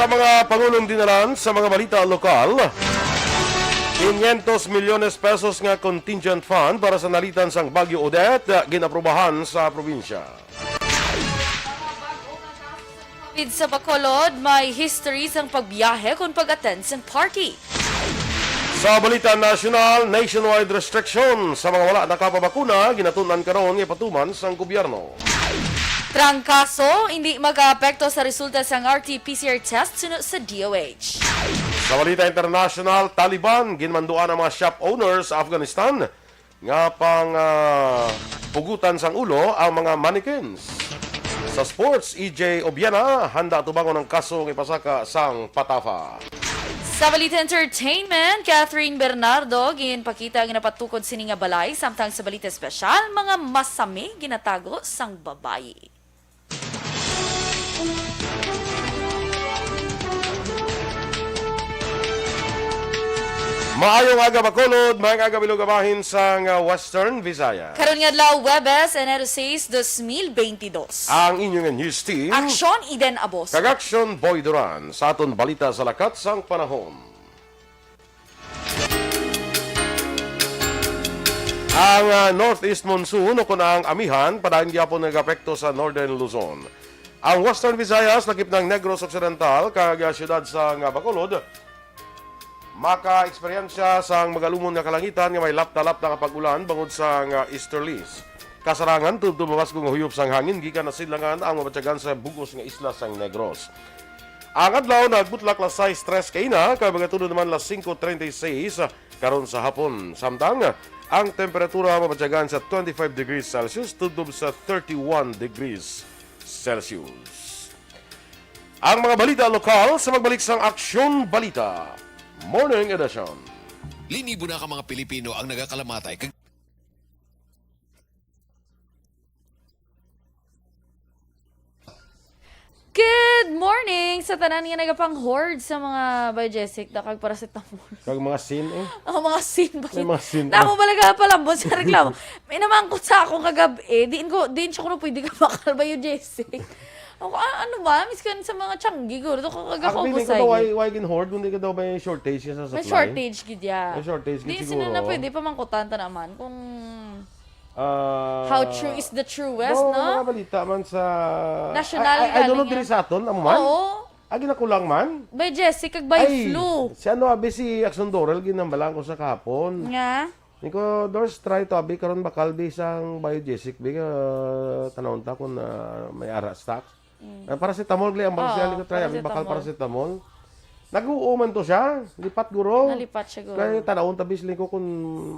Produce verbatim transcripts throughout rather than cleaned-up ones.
Ang mga pangulong dinalan sa mga balita lokal, quinientos milyones pesos nga contingent fund para sa nalitan sang Bagyo Odette, ah, ginaprubahan sa probinsya. COVID sa Bacolod, may history sang pagbiyahe kon pag-attend sang party. Sa balita nasyonal, nationwide restriction sa mga wala nakapabakuna ginatun-an karon nga ipatuman sang gobyerno. Trangkaso, hindi mag-aapekto sa resulta sang R T P C R test suno sa D O H. Sa balita international, Taliban, ginmanduan ang mga shop owners sa Afghanistan nga pang, ah, pugutan sang ulo ang mga mannequins. Sa sports, E J Obiena handa tubangon ang kaso nga ipasaka sang PATAFA. Sa balita entertainment, Catherine Bernardo ginpakita ang napatukod sini nga balay, samtang sa balita espesyal, mga masami ginatago sang babayi. Maayong aga, Bacolod. Maayong aga, Bilog, bahin sang, ah, Western Visayas. Karon nga adlaw, Huwebes, Enero sais, dos mil beintidos. Ang inyo nga news team, Aksyon, Eden Abos. Kag Aksyon, Boy Duran. Sa aton balita sa lakat sang panahon. Ang, ah, northeast monsoon o kon ang amihan padayon gyapon nagapekto sa Northern Luzon. Ang Western Visayas, lakip na ang Negros Occidental, kag, ah, siyudad sang, ah, Bacolod, maka-eksperyensya sang magalumon nga kalangitan nga may lapta-lapta nga pag-ulan bangod sang, ah, easterlies. Kasarangan, tubtob mabaskog nga huyop sang hangin gikan nasidlangan ang mabatyagan sa bug-os nga isla sang Negros. Ang adlaw nagbutlak las sais tres kaina, kag magatulo naman las singko treinta y seis karon sa hapon. Samtang ang temperatura mabatyagan sa twenty-five degrees Celsius tubtob sa thirty-one degrees Celsius. Ang mga balita lokal sa pagbalik sang Aksyon Balita Morning Edition. Linibo na ka mga Pilipino ang nagakalamatay kag Good morning sa tanan nga nagapang-hoard sa mga biogesic, da kag paracetamol. Kag mga sin, eh. Ang mga sin ba? May mga sin. Namo ba nagapalambot sa reklamo? May namangkot sa akong kagab-i. Diin ko, diin siya kuno pwede ka makal biogesic. Ako, ah, ano ba? Miskan sa mga tiyanggi, guro. Ito ko Ang kagakaubo feeling ko sa daw, why, why gin-hoard? Kung di ka daw may shortage ka sa May supply? Shortage gid ya. May shortage gid Di sila siguro. Na pwede pamangkutan ta naman kung Ah, How true is the truest, no, no? Mga balita man sa National I, I, I don't know galing diri yan. Sa aton, amo man? Oo. Ah, ginakulang man? By Jessica, by Ay, flu. Si ano, abi, si Axon Dorel, ginambalaan ko sa kahapon. Nga? Niko, Dors, try to, abi, karon bakal, bi, sang Biogesic, bi, ah, tanawon ta kung, ah, may ara stocks. Mm. Ah, paracetamol, gali, ang Oo, bakal, try, abi, bakal paracetamol. Paracetamol. Nag-uo man to siya. Lipat, guro. Nalipat siya, guro. Kaya tanawon ta, bis, ko kung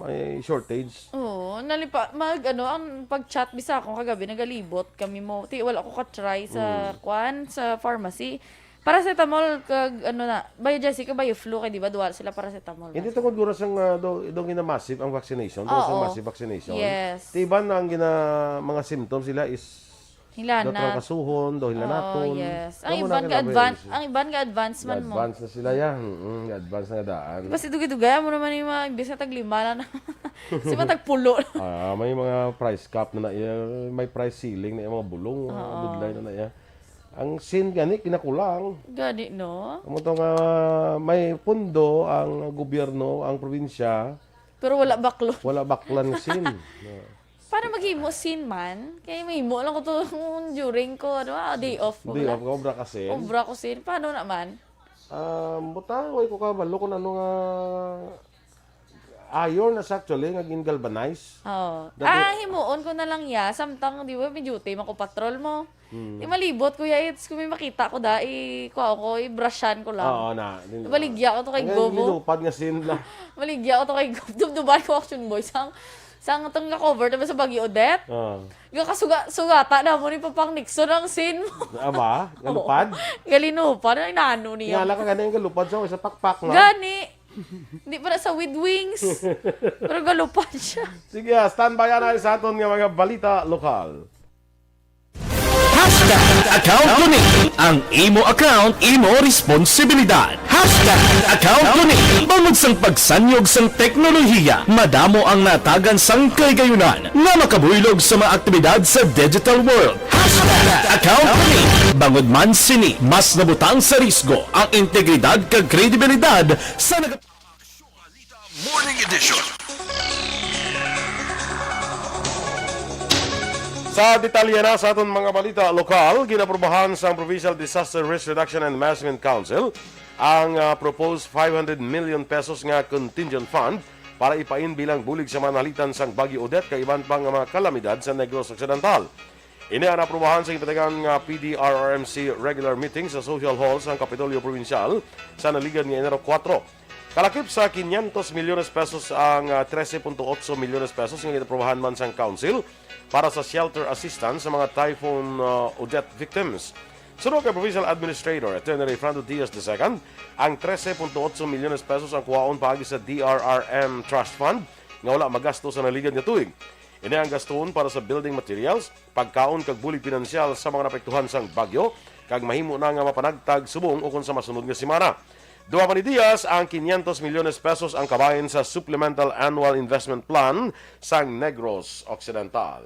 may shortage. Oo, nalipa-, mag, ano, ang pag-chat, bisa akong kagabi, nagalibot kami mo. Ti, wala ko ka-try sa, Mm. kwan, sa pharmacy. Paracetamol, kag, ano na, Biogesic, kag Bioflu, kay di ba, dual sila paracetamol. Hindi tungod, guro, sang, ah, do, do ginamassive ang vaccination, do, sang Oo. Massive vaccination. Yes. Ti iban na ang gina-, mga symptoms sila is Hilanat. Daw trangkasuhon, daw hilanaton. Oh, yes. Ang Amo na iban ang ka advan-, labi. Ang iban ka advance man mo. Advance na sila, ya. Mm, advance na daan. Di ba si dugay-dugay, amo naman yung mga, imbis na taglima na na. Si man tagpulo. Ah, may mga price cap na na, eh, may price ceiling na yung mga bulong, mga Oo. Budlay na na, ya. Ang sin gani, kinakulang. Gani, no? Amo to nga may pundo ang gobyerno, ang probinsya. Pero wala baklo. Wala baklan sin. No. Paano maghimo sin man? Kay mahimo lang ko to during ko, ano, ah, day off ko Day lang. Off ka, obra ka sin? Obra ko sin. Paano naman? Um, buta, way ko kabalo kung ano nga iron na siya actually, nga gin-galvanize. Oo. Dati Ah, himuon ko na lang ya. Samtang, di ba, may duty, mako patrol mo. Hmm. Di malibot ko ya, it's kung may makita ko da, i-, kuha ko, i-brushan ko lang. Oo, na. Din- Maligya ko to kay Ang Gobo. Linupad nga sin na. Maligya ko to kay Gobo. Dubduban ko Action Boy. Sang Sang atong ga-cover naman sa Bagyo Odette. Ah. Ga kasuga-, sugata na mo ni Papang Nixon ang sin mo. Aba, galupad? Oo. Galinupad. Ay, nano niya. Nga lang ka gani ang galupad sa isa pakpak, no? Gani. Hindi pa na sa with wings. Pero galupad siya. Sige, ah, standby na sa aton nga mga balita lokal. Hashtag account ko ni. Ang imo account, imo responsibilidad. Hashtag account ko ni. Tungod sang pagsanyog sang teknolohiya, madamo ang natagan sang kahigayunan nga makabuylog sa mga aktibidad sa digital world. Hashtag Account Me. Bangod man sini, mas nabutang sa risgo ang integridad kag kredibilidad sa nag- Morning Edition. Sa detalye na sa aton mga balita lokal, ginaprubahan sang Provincial Disaster Risk Reduction and Management Council ang, ah, proposed five hundred million pesos nga contingent fund para ipain bilang bulig sa mga nahalitan sang Bagyo Odette kag iban pa nga mga kalamidad sa Negros Occidental. Ini ang naaprubahan sa ginpatigayon nga P D R R M C regular meeting sa Social Hall sang Kapitolyo Provincial sa naligad nga Enero kuwatro. Kalakip sa quinientos milyones pesos ang, ah, trese punto otso milyones pesos nga ginaprobahan man sang Council para sa shelter assistance sa mga Typhoon, ah, Odette victims. Suno kay Provincial Administrator Attorney Rayfrando Diaz the second, ang trese punto otso milyones pesos ang kuhaon paagi sa D R R M Trust Fund nga wala magasto sa naligad nga tuig. Ini ang gaston para sa building materials, pagkaon kag bulig pinansyal sa mga naapektuhan sang bagyo, kag mahimo na nga mapanagtag subong ukon sa masunod nga semana. Duha pa ni Diaz, ang quinientos milyones pesos ang kabahin sa Supplemental Annual Investment Plan sang Negros Occidental.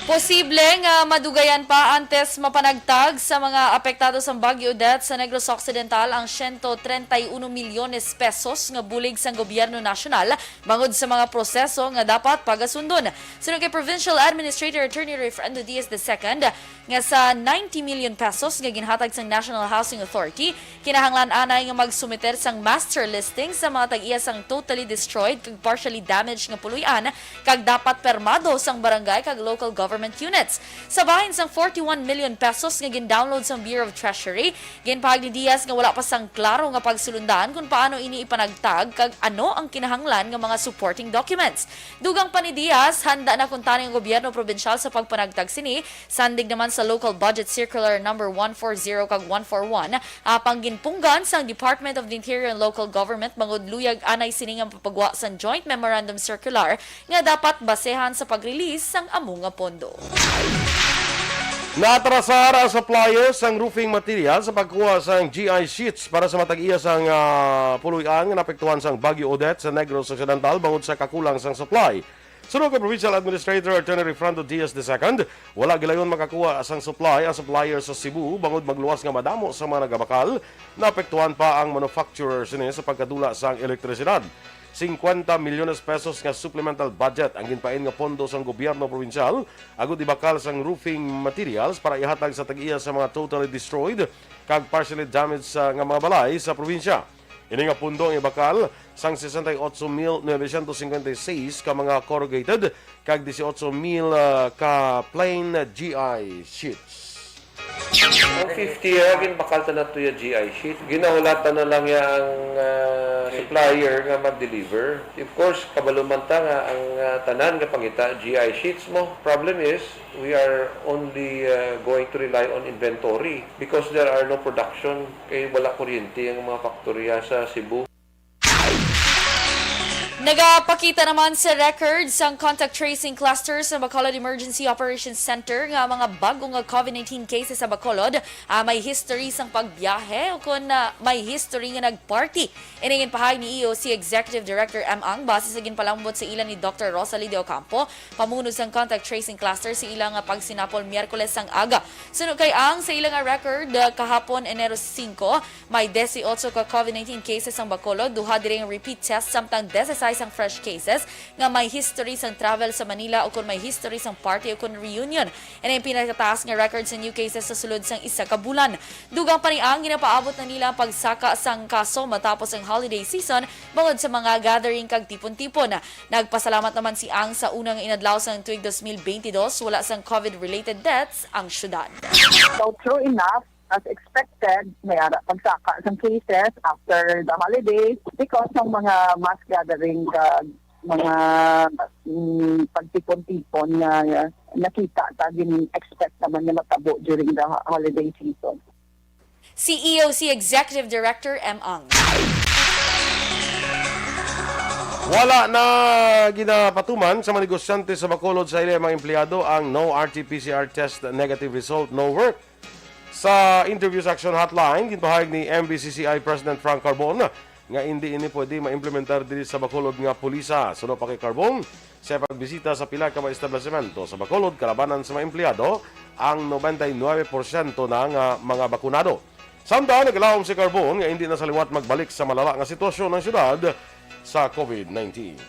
Posible nga madugayan pa antes mapanagtag sa mga apektado sang Bagyo Odette sa Negros Occidental ang siyento treinta y uno milyones pesos nga bulig sang gobyerno nasyonal bangod sa mga proseso nga dapat pagasundon. Suno kay Provincial Administrator Attorney Rayfrando Diaz the second, nga sa ninety million pesos nga ginhatag sang National Housing Authority, kinahanglan anay nga magsumiter sang master listing sa mga tag-iya sang totally destroyed kag partially damaged nga puloy-an, kag dapat permado sang barangay kag local government units. Sa bahin sang forty-one million pesos nga gin-download sang Bureau of Treasury, ginpahayag ni Diaz nga wala pa sang klaro nga pagsulundan kon paano ini ipanagtag kag ano ang kinahanglan nga mga supporting documents. Dugang pa ni Diaz, handa na kuntani ang gobyerno probinsyal sa pagpanagtag sini, sandig naman sa Local Budget Circular number one four zero kag one four one, apang ginpunggan sang Department of the Interior and Local Government bangod luyag anay sini nga mapapagwa sang Joint Memorandum Circular nga dapat basehan sa pag-release sang amo nga pondo. Naatrasar ang supplier sang roofing material sa pagkuha sang G I sheets para sa mga tag-iya sang, ah, puloy-an nga naapektuhan sang Bagyo Odette sa Negros Occidental bangod sa kakulang sang supply. Suno kay Provincial Administrator Attorney Rayfrando Diaz the second, wala gilayon makakuha sang supply ang supplier sa Cebu bangod magluwas nga madamo sa mga nagabakal. Naapektuhan pa ang manufacturer sini sa pagkadula sang elektrisidad. Singkwenta milyones pesos nga supplemental budget ang ginpain nga pondo sang gobyerno probinsyal agud ibakal sang roofing materials para ihatag sa tag-iya sa mga totally destroyed kag partially damaged sa, nga mga balay sa probinsya. Ini nga pondo ang ibakal sang sesenta y ocho mil novecientos cincuenta y seis ka mga corrugated kag dieciocho mil, ah, ka plain G I sheets. Ang fifty, ah, ginbakal ta na to ya G I sheet. Ginahulatan na lang ya ang, ah, supplier nga mag-deliver. Of course, kabalo man ta nga ang, ah, tanan nga pangita G I sheets mo. Problem is, we are only, ah, going to rely on inventory because there are no production, kay wala kuryente ang mga faktorya sa Cebu. Nagapakita naman sa record sang contact tracing cluster sa Bacolod Emergency Operations Center nga mga bago nga COVID nineteen cases sa Bacolod, ah, may history sang pagbiyahe o kon, ah, may history nga nag-party. Ini ginpahayag ni E O C Executive Director M Ang base sa ginpalambot sa ila ni Doctor Rosalie De Ocampo, pamuno sang contact tracing cluster, sa ila nga pagsinapol Miyerkules sang aga. Suno kay Ang, sa ila nga record, ah, kahapon, Enero singko, may dieciocho ka COVID nineteen cases ang Bacolod, duha diri nga repeat test, samtang dieciséis ang fresh cases nga may history sang travel sa Manila o kon may history sang party o kon reunion. Ini ang pinakataas nga record sa new cases sa sulod sang isa ka bulan. Dugang pa ni Ang, ginapaabot na nila ang pagsaka sang kaso matapos ang holiday season bangod sa mga gathering kag tipon-tipon. Nagpasalamat naman si Ang sa una nga inadlaw sang tuig dos mil benti dos, wala sang COVID-related deaths ang syudad. So, true enough, as expected, may ara pagsaka sang cases after the holidays because ng mga mass gathering kag mga, mm, pagtipon-tipon nga nakita ta, gin-expect naman nga matabo during the ho-, holiday season. Si E O C Executive Director M Ang. Wala na ginapatuman sa mga negosyante sa Bacolod sa ila mga empleyado ang no R T P C R test negative result, no work. Sa interview sa Action Hotline, ginpahayag ni M B C C I President Frank Carbon nga indi ini pwede maimplementar diri sa Bacolod nga pulisa. Suno pa kay Carbon, sa pagbisita sa pila ka mga establisemento sa Bacolod kalabanan sa mga empleyado, ang noventa y nueve porsyento na nga mga bakunado. Samtang naglaom si Carbon nga indi na sa liwat magbalik sa malala nga sitwasyon ang syudad sa COVID nineteen.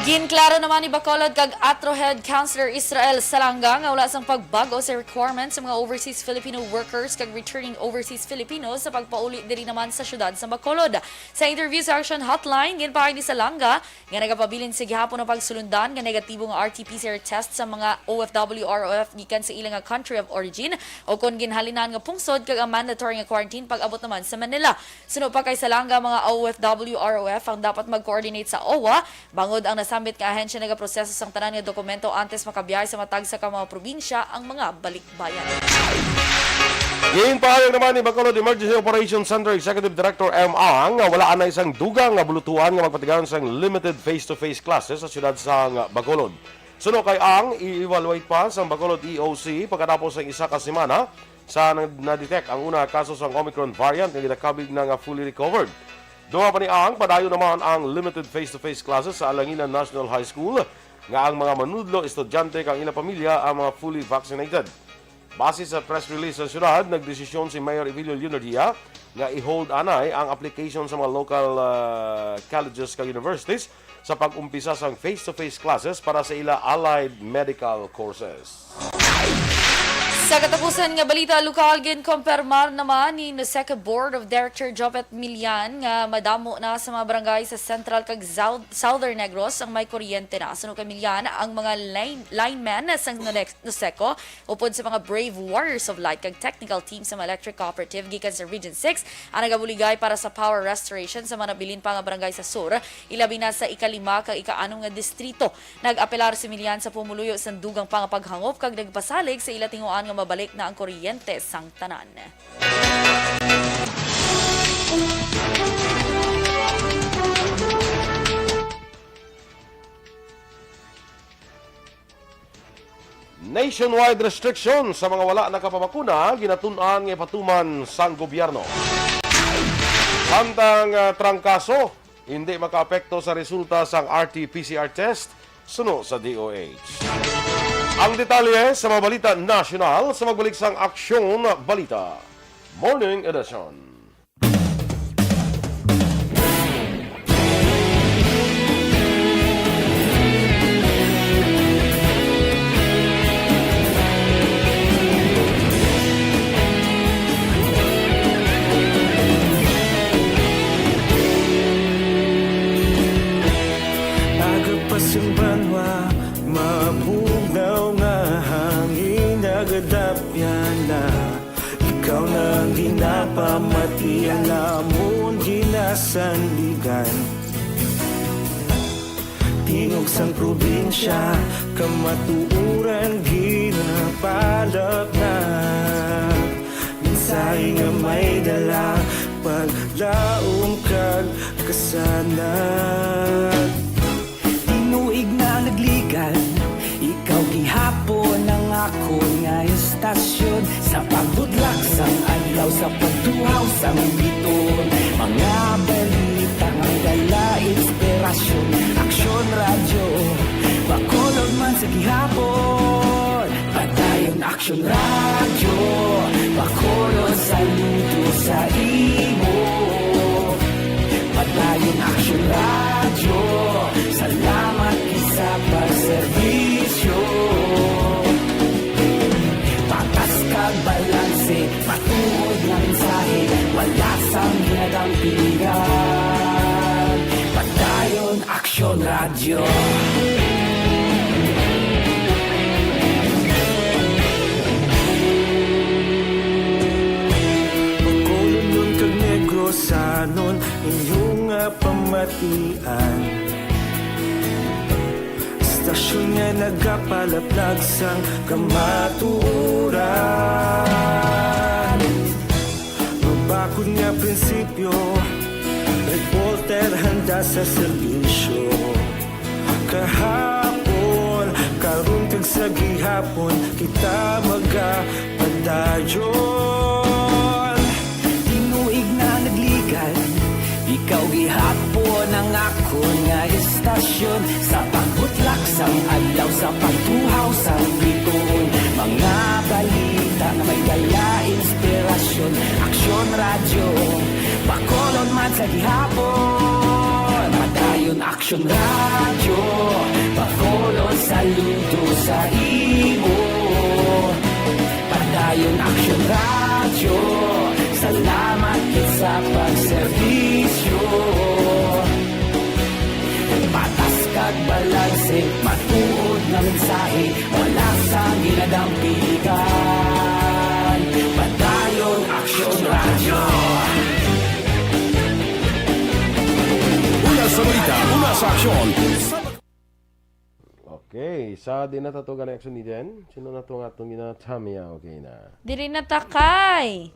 Ginklaro naman ni Bacolod kag Atrohead Councilor Israel Salanga nga wala sang pagbag-o sa requirement sa mga overseas Filipino workers kag returning overseas Filipinos sa pagpauli diri naman sa siyudad sa Bacolod. Sa interview sa Action Hotline, ginpahayag ni Salanga nga nagapabilin sa gihapon ang pagsulundan nga negatibo nga R T P C R test sa mga O F W R O F gikan sa ila nga country of origin o kon ginhalinan nga pungsod kag ang mandatory nga quarantine pag-abot naman sa Manila. Suno pa kay Salanga, mga O F W R O F ang dapat mag-coordinate sa O W A, bangod ang nasambit nga ahensya nagaproseso sang tanan nga dokumento antes makabiyahe sa matag sa ka mga probinsya ang mga balikbayan. Ginpahayag naman ni Bacolod Emergency Operations Center Executive Director M. Ang nga wala anay sang dugang nga bulutuan nga magpatigayon sang limited face-to-face classes sa siyudad sang Bacolod. Suno kay Ang, i-evaluate pa sang Bacolod E O C pagkatapos sang isa ka semana sa na-, na-detect ang una nga kaso sang Omicron variant nga ginakabig na nga fully recovered. Duha pa ni Ang, padayon naman ang limited face-to-face classes sa Alanginan National High School nga ang mga manudlo, estudyante kag ilang pamilya ang mga fully vaccinated. Base sa press release sa syudad, nagdesisyon si Mayor Evelio Leonardia nga i-hold anay ang application sa mga local, ah, colleges kag universities sa pag-umpisa sang face-to-face classes para sa ila allied medical courses. Sa katapusan nga balita lokal, ginkompirmar naman ni NOSECO Board of Director Jopet Milian nga madamo na sa mga barangay sa Central kag South-, Southern Negros ang may kuryente na. Suno kay Milian, ang mga line, linemen sa NOSECO upod sa mga brave warriors of light kag technical team sa mga electric cooperative gikan sa Region six ang nagabuligay para sa power restoration sa mga nabilin pa nga barangay sa sur, ilabi na sa ikalima kag ika-anom nga distrito. Nag-apelar si Milian sa pumuluyo sang dugang pa nga paghangop kag nagpasalig sa ila tinguhaan nga mabalik na ang kuryente sang tanan. Nationwide restriction sa mga wala nakapabakuna ginatun-an nga ipatuman sang gobyerno. Samtang, ah, trangkaso, hindi makaapekto sa resulta sang R T P C R test, suno sa D O H. Ang detalye sa mga balita nasyonal sa magbalik sang Aksyon Balita Morning Edition. Aga pa sang banwa, mabugnaw nga hangin nagadapyan na. Ikaw na ang ginapamati, ang amon ginasandigan. Tingog sang probinsya, kamatuoran ginapalapnag. Mensahe nga may dala, paglaom kag kasanag. Tinuig na nagligan, ikaw gihapon ang akon nga estasyon. Sa pagbudlak sang adlaw, sa pagtuhaw sang biton, mga balita nga dala inspirasyon. Aksyon Radyo, Bacolod man sa gihapon. Padayon Aksyon Radyo, Bacolod, saludo sa imo. Padayon Aksyon Radyo, salamat kay sa pagserbisyo. Patas kag balanse, matuod nga mensahe, wala sang ginadampigan. Padayon Aksyon Radyo. Bacolodnon kag Negrosanon, inyo nga pamatian. Estasyon nga nagapalaplag sang kamatuoran. Mabakod nga prinsipyo, reporter handa sa serbisyo. Kahapon, Karon kag sa gihapon kita magapadayon. Tinuig na nagligad, ikaw gihapon ang akon nga istasyon. Sa pagbutlak sang adlaw, sa pagtuhaw sang bituon, mga balita nga may dala inspirasyon. Aksyon Radyo, Bacolod man sa gihapon. Padayon Aksyon Radyo, Bacolod, saludo sa imo. Padayon Aksyon Radyo, salamat gid sa pagserbisyo. Patas kag balanse, matuod nga mensahe, wala sang ginadampigan. Padayon Aksyon Radyo. Una sa balita, una sa aksyon. Okay, sa di na tato gani aksyon ni Jen. Sino na to nga atong ginatamya? Okay na. Diri na ta kay.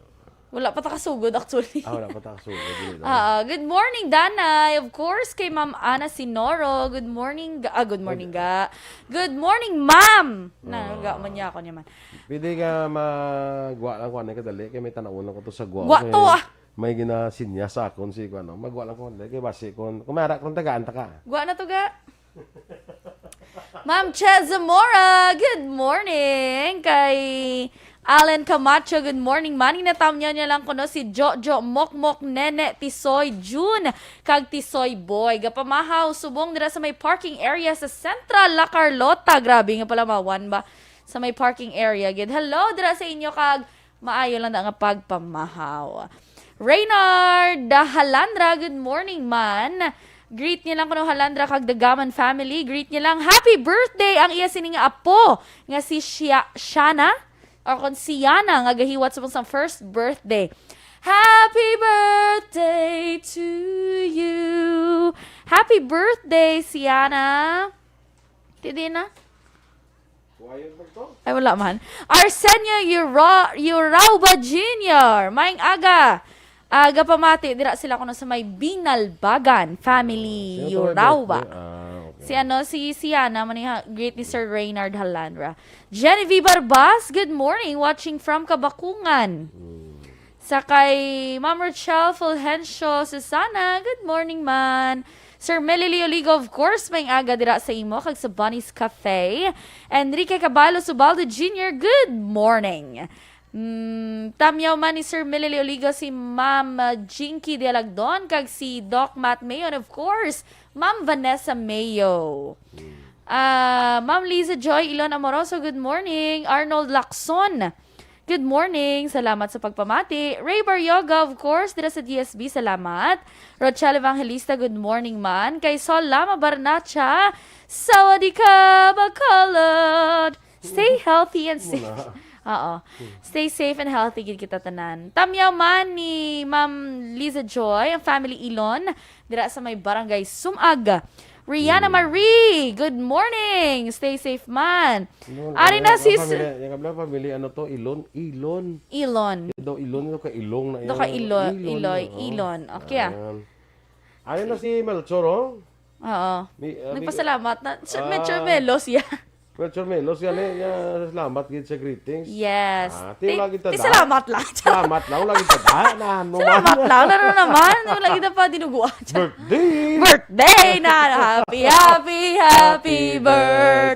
Wala pa ta kasugod, actually. Ah, wala pa ta kasugod, dili na. Ah, good morning, Danay. Of course, kay Ma'am Ana Sinoro. Good morning, ga-, ah, good morning, ga. Good morning, Ma'am. Na, Ah. ga man niya ako niya man. Pwede ka magwa lang kung ano kadali, kay may tanawon lang ko to sa gwa. Gwa Kay to, ah. may ginasinya sa akon si, ano, magwa lang kung kadali, kay basi kung, kung may ara kung tagaan ta ka. Gwa na to, ga. Ma'am Che Zamora, good morning. Kay Alan Camacho, good morning. Mani natamyan niya lang kuno si Jojo Mokmok, Nene, Tisoy, June, kag Tisoy Boy. Gapamahaw, subong dira sa may parking area sa Central La Carlota. Grabe nga palamawan ba? Sa may parking area, gid. Hello, dira sa inyo, kag maayo lang na nga pagpamahaw. Reynard Halandra, good morning, man. Greet niya lang kuno Halandra kag the Gaman family. Greet niya lang, happy birthday ang iya sining apo nga si Shia-, Shana, or kon si Yana, nga gahiwat sa sang first birthday. Happy birthday to you. Happy birthday, Siana. Ti di na? Ay, wala man. Arsenio Ura-, Urauba Junior, maayong aga. Aga pamati, dira sila kuno sa may Binalbagan family, Sino to may Urauba. birthday? Ah, okay. Si ano, si Siana, man ha, greet ni Sir Reynard Halandra. Genevieve Barbas, good morning, watching from Kabakungan. Hmm. Sa kay Ma'am Rochelle Fulgencio Susana, good morning man. Sir Melly Leoligo, of course, maayong aga dira sa imo kag sa Bunny's Cafe. Enrique Caballo Subaldo Junior, good morning. Mm, tamyaw man ni Sir Melly Leoligo si Ma'am, uh, Jinky Dialagdon kag si Doc Matt Mayo, and of course, Ma'am Vanessa Mayo. Ah, Ma'am Liza Joy Ilon Amoroso, good morning. Arnold Lacson, good morning. Salamat sa pagpamati. Ray Baryoga, of course, dira sa D S B, salamat. Rochelle Evangelista, good morning man. Kay Sol Lama Barnacha, sawadika, Bacolod. Stay healthy and safe. Muna. Oo. Stay safe and healthy gid kita tanan. Tamyaw man ni Ma'am Liza Joy, ang family Ilon, dira sa may barangay Sumag. Rihanna Mm. Marie, good morning. Stay safe man. Ilon, Ari na ang si s- pamilya, yung kabila pamilya, ano to? Ilon? Ilon. Ilon. Daw Ilon, daw ka Ilong na Daw yan. ka Ilo-, Ilon, Iloy, oo. Ilon. Okay, ah. Ayan. Ari na si Melchor, oh. Oo. Mi-, ah, mi- Nagpasalamat na. Sir, Ah. Melchor Melos, yeah. Melchor Melos, yan eh. Yan, salamat gid sa greetings. Yes. Ah, ti Ti-, wala kita ti da. salamat lang. Salamat lang, wala kita da. Na, ano Salamat man. lang. Ano naman? Wala kita pa dinuguan. Birthday! Birthday na! Happy, happy, happy Happy birthday!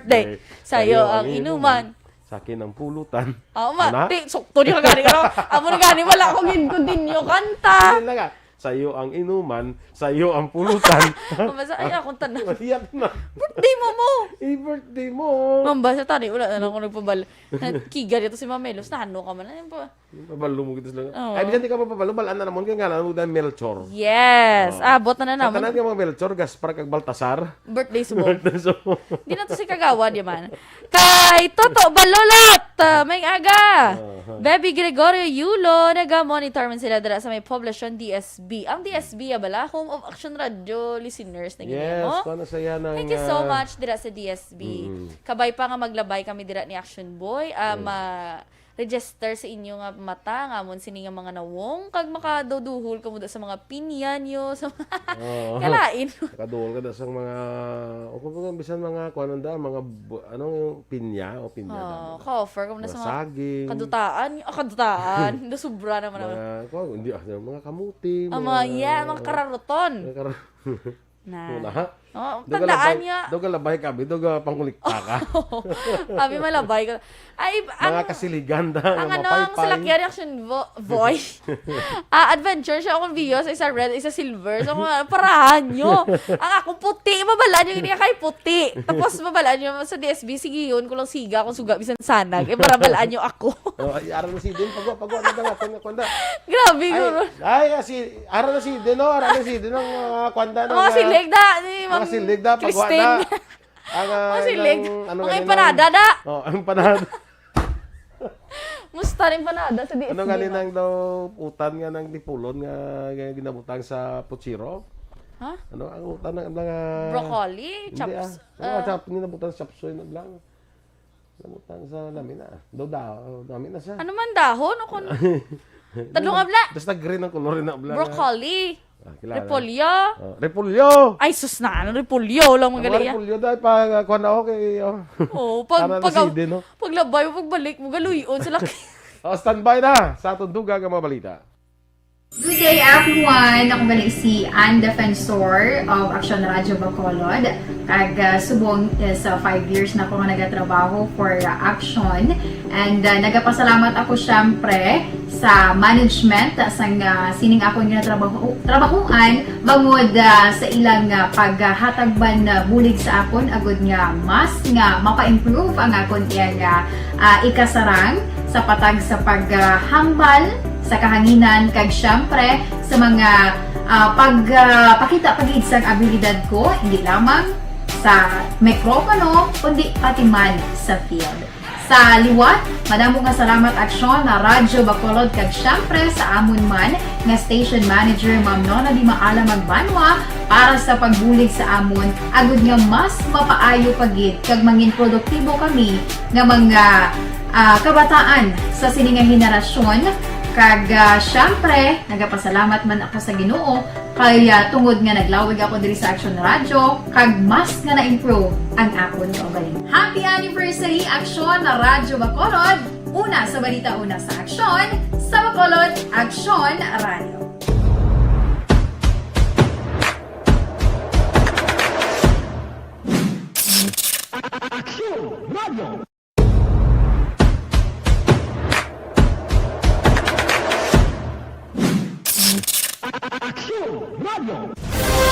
birthday. Sa'yo Sa'yo ang ang inuman. inuman. Sa akin ang pulutan. Oo, ma. Ana? Ti, sukto niya gani, ano? Amo na gani, wala akong gin-continue kanta. Hindi lang, ah. Sa'yo ang inuman, sa'yo ang pulutan. Mabasa, ay, akong tanan. Iyak na. Birthday mo mo. Eh, birthday mo. Mambasa tani, wala na lang ako nagpabal. Kiga dito si Ma'am Melos, nahano ka man. Ano pa? Pabalo mo kita sila. Oo. Ay, bisan di ka mapabalo, balaan na namon kay ngalan mo dahil Melchor. Yes. Oo. Abot na na Sa namon. tanan nga mga Melchor, Gaspar, kag Baltasar. Birthday subong. Birthday subong. Di na to si Kagawad, di man. Kay Toto Balolot, ah, may aga. Aha. Baby Gregorio Yulo, naga-monitor man sila dira sa may poblasyon D S B. Ang D S B, ah, bala, Home of Action Radio listeners na gini Yes, mo. paano sa yan ang, Thank you so ah, much dira sa D S B. Mm. Kabay pa nga maglabay kami dira ni Action Boy. Um, Mm. ah, register sa inyo nga mata, nga amon sini nga mga nawong, kag makaduduhol kamo da sa mga pinya nyo, sa mga Oo. kalain. Nakaduol ka na sa mga, o kung mga bisan mga, kuwan, anda, mga bu-, ano yung pinya o pinya na, Oh, mga, ka-offer kamo na mga sa mga saging. kadutaan. Ah, kadutaan. Nasubra naman ang mga, kuwan, hindi, ah, mga kamuti, Ah, mga, mga, yeah, mga kararoton. mga kara-, Na. Wala. Oh, Doga tandaan labay, niya. doga labay kami, doga pangkulikta ka. Kami malabay ko. Ay, Mga ang, kasiligan da, ang mga ano, ang paypay. Salakyan reaction vo-, boy. Ah, adventure siya akong view sa isa red, isa silver. So, mga parahan nyo. Ang akong puti, mabalaan nyo niya kay puti. Tapos mabalaan nyo sa D S B, sige yun, kulang siga akong suga, bisan sanag. Eh, para balaan nyo ako. Oh, ay, aral na si Din, pagwa, pagwa, na dala, kuwan, kuwan da. Grabe, Ay, guro. ay, ah, si, aral na si Din, oh, aral na si Din, ang, ah, kuwan da, Ang mga ng, ah, silig da, ni mga Ma'am silig da, pagwa Christine. da. Ang, ah, Mga silig. ng, ano Mga ganun, empanada da. Oh, empanada. Musta rin empanada sa D S D, Ano galing ma'am? nang daw utan nga nang dipulon nga, nga ginabutang sa putsiro? Ha? Ano ang utan ng mga Broccoli? Hindi, Chops? ah. Ano nga, ah. chop, ginabutang sa chop suey na lang. Ginabutang sa lamina. Daw da, oh, lamina siya. Ano man dahon? O kung Tadlong abla. Basta green ang kulor na abla nga. Broccoli. Ah, kilala. Repolyo. Oh, repolyo. Ay, sus na, ano, repolyo lang Ang mga magaling. repolyo dahil pa, ah, kuwan na, okay, oh. Oh, pag, Para na pag, si Eden, no? paglabay mo, pagbalik mo, galuyon sa laki. Oh, standby na sa aton dugang nga mga balita. Good day, everyone. Ako gali si Ann Defensor of Action Radio Bacolod. Kag, ah, subong is, ah, five years na ako nga nagatrabaho for, ah, Action. And, ah, nagapasalamat ako, syempre, sa management, ah, sang, ah, sining akon ginatrabaho-, trabahuan, bangod, ah, sa ilang, ah, paghatag man, ah, bulig sa akon, agud nga mas nga mapa-improve ang akon iyang, ah, ah, ikasarang sa patag sa paghambal sa kahanginan, kag, syempre, sa mga, ah, pag, ah, pakita pa gid sang abilidad ko, hindi lamang sa mikropono, kundi pati man sa field. Sa liwat, madamo nga salamat, Aksyon, na Radyo Bacolod, kag, syempre, sa amon man nga station manager, Ma'am Nona Di Maala Magbanwa, para sa pagbulig sa amon, agud nga mas mapaayo pa gid kag mangin produktibo kami nga mga, ah, kabataan sa sini nga henerasyon. Kag, ah, syempre, nagapasalamat man ako sa Ginoo kay, ah, tungod nga naglawig ako diri sa Action Radio, kag mas nga na-improve ang akon kaugalingon. Happy anniversary, Aksyon na Radyo Bacolod! Una sa balita, una sa aksyon, sa Bacolod, Aksyon Radio. Aksyon Radio.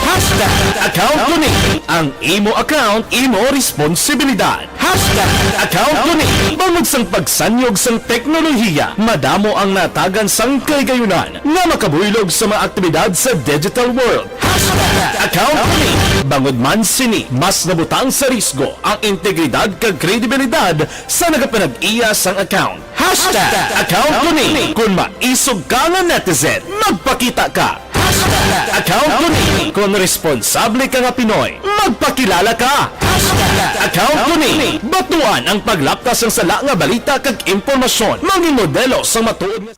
Hashtag account ko ni. Ang imo account, imo responsibilidad. Hashtag account ko ni. Bangod sang pagsanyog sang teknolohiya, madamo ang natagan sang kahigayonan nga makabuylog sa mga aktibidad sa digital world. Hashtag account ko ni. Bangod man sini, mas nabutang sa risgo ang integridad kag kredibilidad sa nagapanag-iya sang account. Hashtag account ko ni. Kung maisog ka nga netizen, magpakita ka. Hashtag account ko ni. Kung responsable ka nga Pinoy, magpakilala ka. Hashtag account ko ni. Batuan ang paglapkas sang sala nga balita kag impormasyon. Mangin modelo sang matuod nga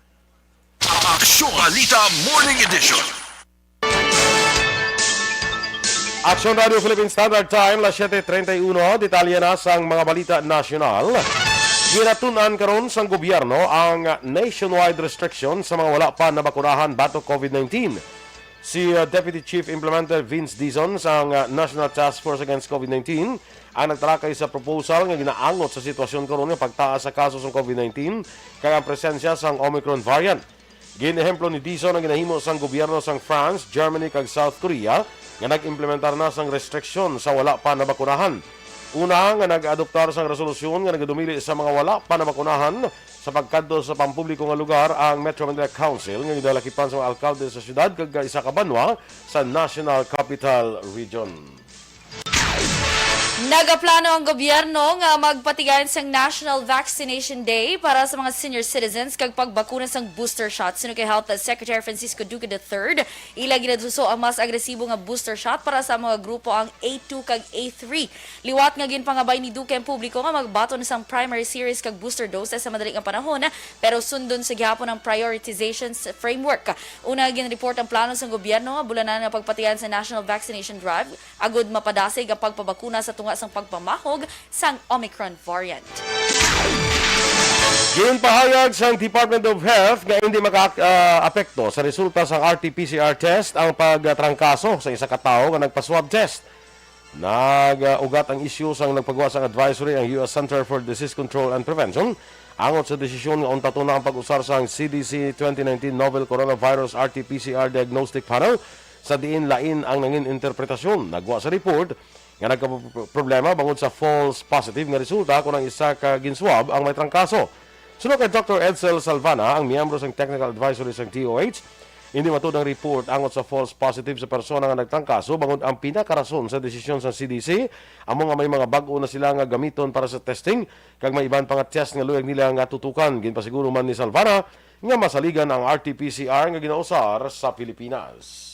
Aksyon Balita Morning Edition. Aksyon Radio Philippine Standard Time, las siete treinta y uno. Detalye na sang mga balita nasyonal. Ginatun-an karon sang gobyerno ang nationwide restriction sa mga wala pa nabakunahan batok COVID nineteen. Si, uh, Deputy Chief Implementer Vince Dizon sang, uh, National Task Force Against COVID nineteen ang nagtalakay sa proposal nga ginaangot sa sitwasyon karon nga pagtaas sa kaso sang COVID nineteen kag ang presensya sang Omicron variant. Gin-ehemplo ni Dizon ang ginahimo sang gobyerno sang France, Germany, kag South Korea nga nag-implementar na sang restriksyon sa wala pa nabakunahan. Una, nga nag-adoptar sang resolusyon nga nagadumili sa mga wala pa nabakunahan sa pagkadto sa pampubliko nga lugar ang Metro Manila Council nga ginalakipan sa mga alkalde sa siyudad kag isa ka banwa sa National Capital Region. Nagaplano ang gobyerno nga magpatigayon sang National Vaccination Day para sa mga senior citizens kag pagbakuna sang booster shot. Suno kay Health Secretary Francisco Duque the third, ila ginasuso ang mas agresibo nga booster shot para sa mga grupo ang A two kag A three. Liwat nga ginpangabay ni Duque ang publiko nga magbaton sang primary series kag booster doses sa madali nga panahon, pero sundon sa gihapon ang prioritization s-, framework. Una nga ginreport ang plano sang gobyerno nga bulanan nga pagpatigayon sa National Vaccination Drive agud mapadasig ang pagpabakuna sa tunga sang pagpamahog sang Omicron variant. Ginpahayag sang Department of Health nga hindi maka-, ah, apekto sa resulta sang R T P C R test ang pagtrangkaso sa isa ka tawo nga nagpa-swab test. Nag-ugat ang isyu sang nagpagawa sang advisory ang U S Center for Disease Control and Prevention angot sa desisyon nga untaton na ang pag-usar sang C D C twenty nineteen Novel Coronavirus R T P C R Diagnostic Panel, sa diin lain ang nangin interpretasyon. Nagwa sa report nga nagkaproblema bangod sa false positive nga resulta kon ang isa ka ginswab ang may trangkaso. Suno kay Doctor Edsel Salvana, ang miyembro sang Technical Advisory sang D O H, hindi matud ang report angot sa false positive sa persona nga nagtrangkaso, bangod ang pinakarason sa desisyon sang C D C amo nga may mga bag-o na sila nga gamiton para sa testing, kag may iban pa nga test nga luyag nila nga tutukan. Ginpasiguro man ni Salvana nga masaligan ang R T P C R nga ginausar sa Pilipinas.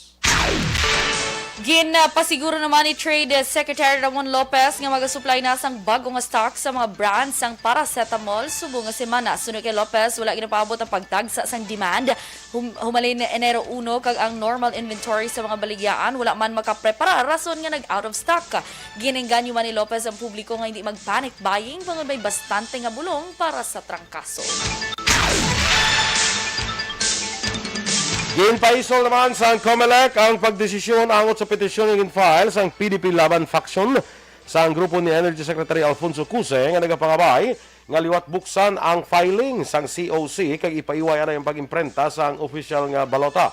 Ginpasiguro naman ni Trade Secretary Ramon Lopez nga magasupply na sang bag-o nga stock sa mga brand sang paracetamol subong nga semana. Suno kay Lopez, wala ginapaabot ang pagtagsa sang demand hum-, humalin Enero uno kag ang normal inventory sa mga baligyaan wala man makaprepara, rason nga nag-out of stock. Ginengganyo man ni Lopez ang publiko nga hindi mag-panic buying bangod may bastante nga bulong para sa trangkaso. Ginpaisol naman sang Comelec ang pagdesisyon angot sa petisyon nga gin-file sang P D P Laban faction sang grupo ni Energy Secretary Alfonso Cuse nga nagapangabay nga liwat buksan ang filing sang C O C kag ipaiway anay ang pag-imprenta sang opisyal nga balota.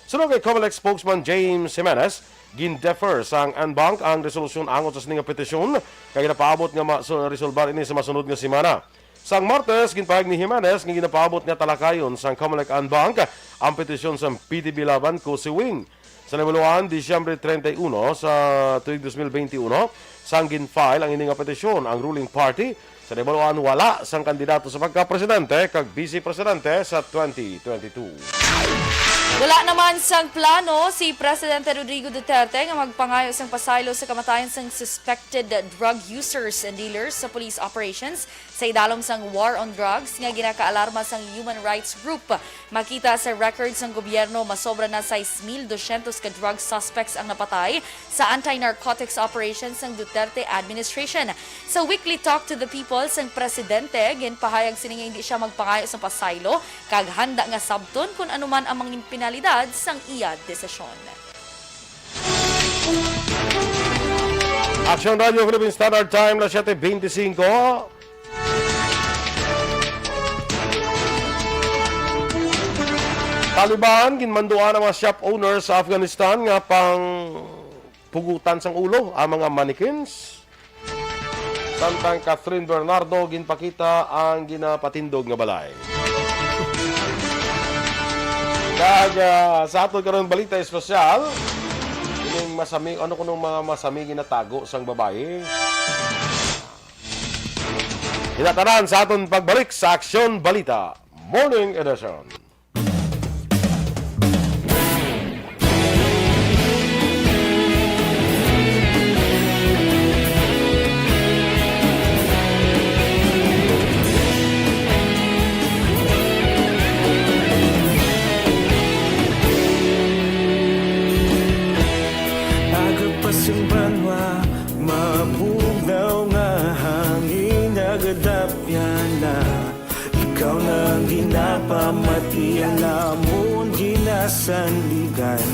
Suno kay Comelec spokesman James Jimenez, gin-defer sang en banc ang resolusyon angot sa sini nga petisyon kag ginapaabot nga ma-, so, resolbar ini sa masunod nga semana. Sang Martes, ginpahayag ni Jimenez nga ginapaabot nga talakayon sang Comelec en banc ang petisyon sang P D P Laban Cuse Wing. Sa nahibaluan, Disyembre treinta y uno sa tuig dos mil beinti uno, sang gin-file ang ini nga petisyon, ang ruling party sa nahibaluan wala sang kandidato sa pagka-presidente kag vice presidente sa twenty twenty-two. Wala naman sang plano si Presidente Rodrigo Duterte nga magpangayo sang pasaylo sa kamatayon sang suspected drug users and dealers sa police operations sa idalom sang war on drugs nga ginakaalarma sang human rights group. Makita sa records sang gobyerno, masobra na sais mil dosyentos ka drug suspects ang napatay sa anti-narcotics operation sang Duterte administration. Sa weekly Talk to the People sang presidente, ginpahayag sini nga hindi sia magpangayo sa pasaylo kag handa nga sabton kon ano man ang mga penalidad sang iya desisyon. Action Radio Philippine Standard Time, las siete veinticinco. Taliban, ginmanduan ang mga shop owners sa Afghanistan nga pangpugutan sang ulo ang mga mannequins. Samtang Catherine Bernardo, ginpakita ang ginapatindog nga balay. Kag, ah, sa aton karon balita espesyal, ining masami, ano kuno mga masami ginatago sang babayi? Ina tanan sa aton pagbalik sa Aksyon Balita Morning Edition. Aga pa sing banwa, mabugnaw nga hangin, nagadapyan na. Ikaw na ang ginapamati, ang amon ginasandigan.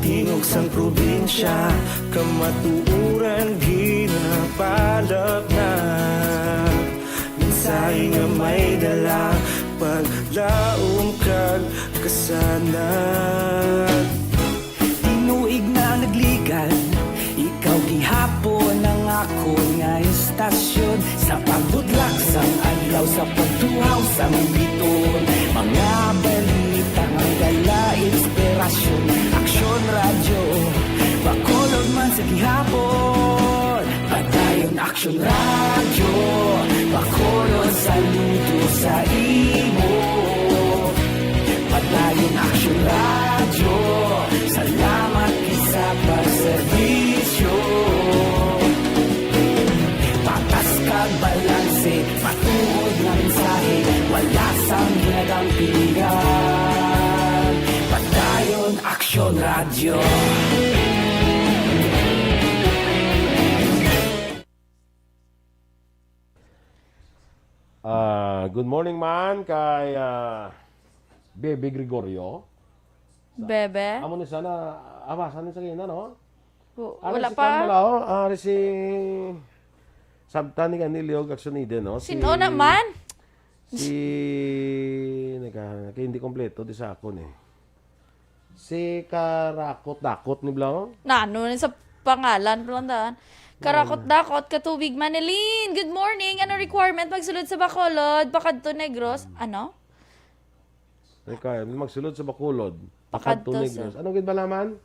Tingog sang probinsya, kamatuoran ginapalapnag. Mensahe nga may dala, paglaom kag kasanag. Tinuig na nagligad, ikaw gihapon ang akon nga istasyon. Sa pagbudlak sang adlaw, sa pagtuhaw sang biton, mga balita nga dala inspirasyon. Aksyon Radyo, Bacolod man sa gihapon. Radyo Bacolod, saludo sa imo. Padayon Aksyon Radyo, salamat gid sa pagserbisyo. Patas kag balanse, matuod nga mensahe, wala sang ginadampigan. Padayon Aksyon Radyo. Ah, good morning man kay, ah, Bebe Gregorio. Bebe? Amo ni sana, ah, basa ni sa kina, no? W-, Ari wala si pa. Kan pala, oh. Ari si Sabta ni Ganilio Gaxonide, no? Si Sino naman? Si, nagka-, nagka-, hindi kompleto di sa akon, eh. Si Karakot-dakot ni Blanco? Nano ni sa pangalan pa lang daan. Karakot-dakot, Katubig, Manilin. Good morning. Ano requirement magsulod sa Bacolod? Pakadto Negros? Ano? Requirement magsulod sa Bacolod. Pakadto Pakadto sa Negros. Ano gid bala man?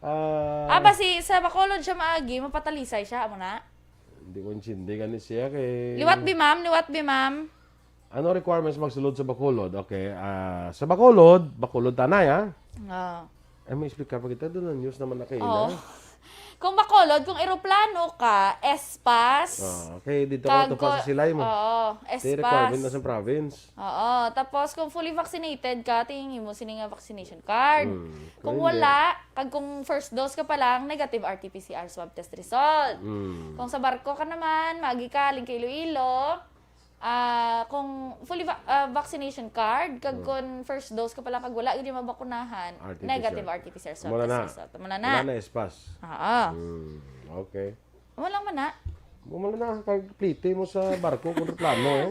Ah, Ah, basi sa Bacolod siya maagi, mapatalisay siya, amo na. Hindi ko intindi gani siya kay Liwat bi, ma'am? Liwat bi, ma'am? Ano requirements magsulod sa Bacolod? Okay, ah, sa Bacolod, Bacolod tanay, ha? Ah. Ay, may explicar pa kita doon. News naman na kayo Oo. na. Kung Bacolod, kung eroplano ka, S-Pass. Ah, okay, dito ka Kag to pa sa ko-, silay mo. Oo, Kay requirement na S-Pass. sa province. Oo, tapos kung fully vaccinated ka, tingin mo sini nga vaccination card. Hmm, Kung pwede. wala, kag kung first dose ka pa lang, negative R T P C R swab test result. Hmm. Kung sa barko ka naman, magi ka, ling ka Iloilo, ah, kung fully va-, ah, vaccination card, kag Hmm. kung first dose ka pa lang, kag wala gid yung mabakunahan, R T P C R. negative R T P C R swab Wala test na. result. Wala na. Wala na, S-Pass. Oo. Hmm, okay. Wala man na. Wala na, kag plite mo sa barko kung plano, eh.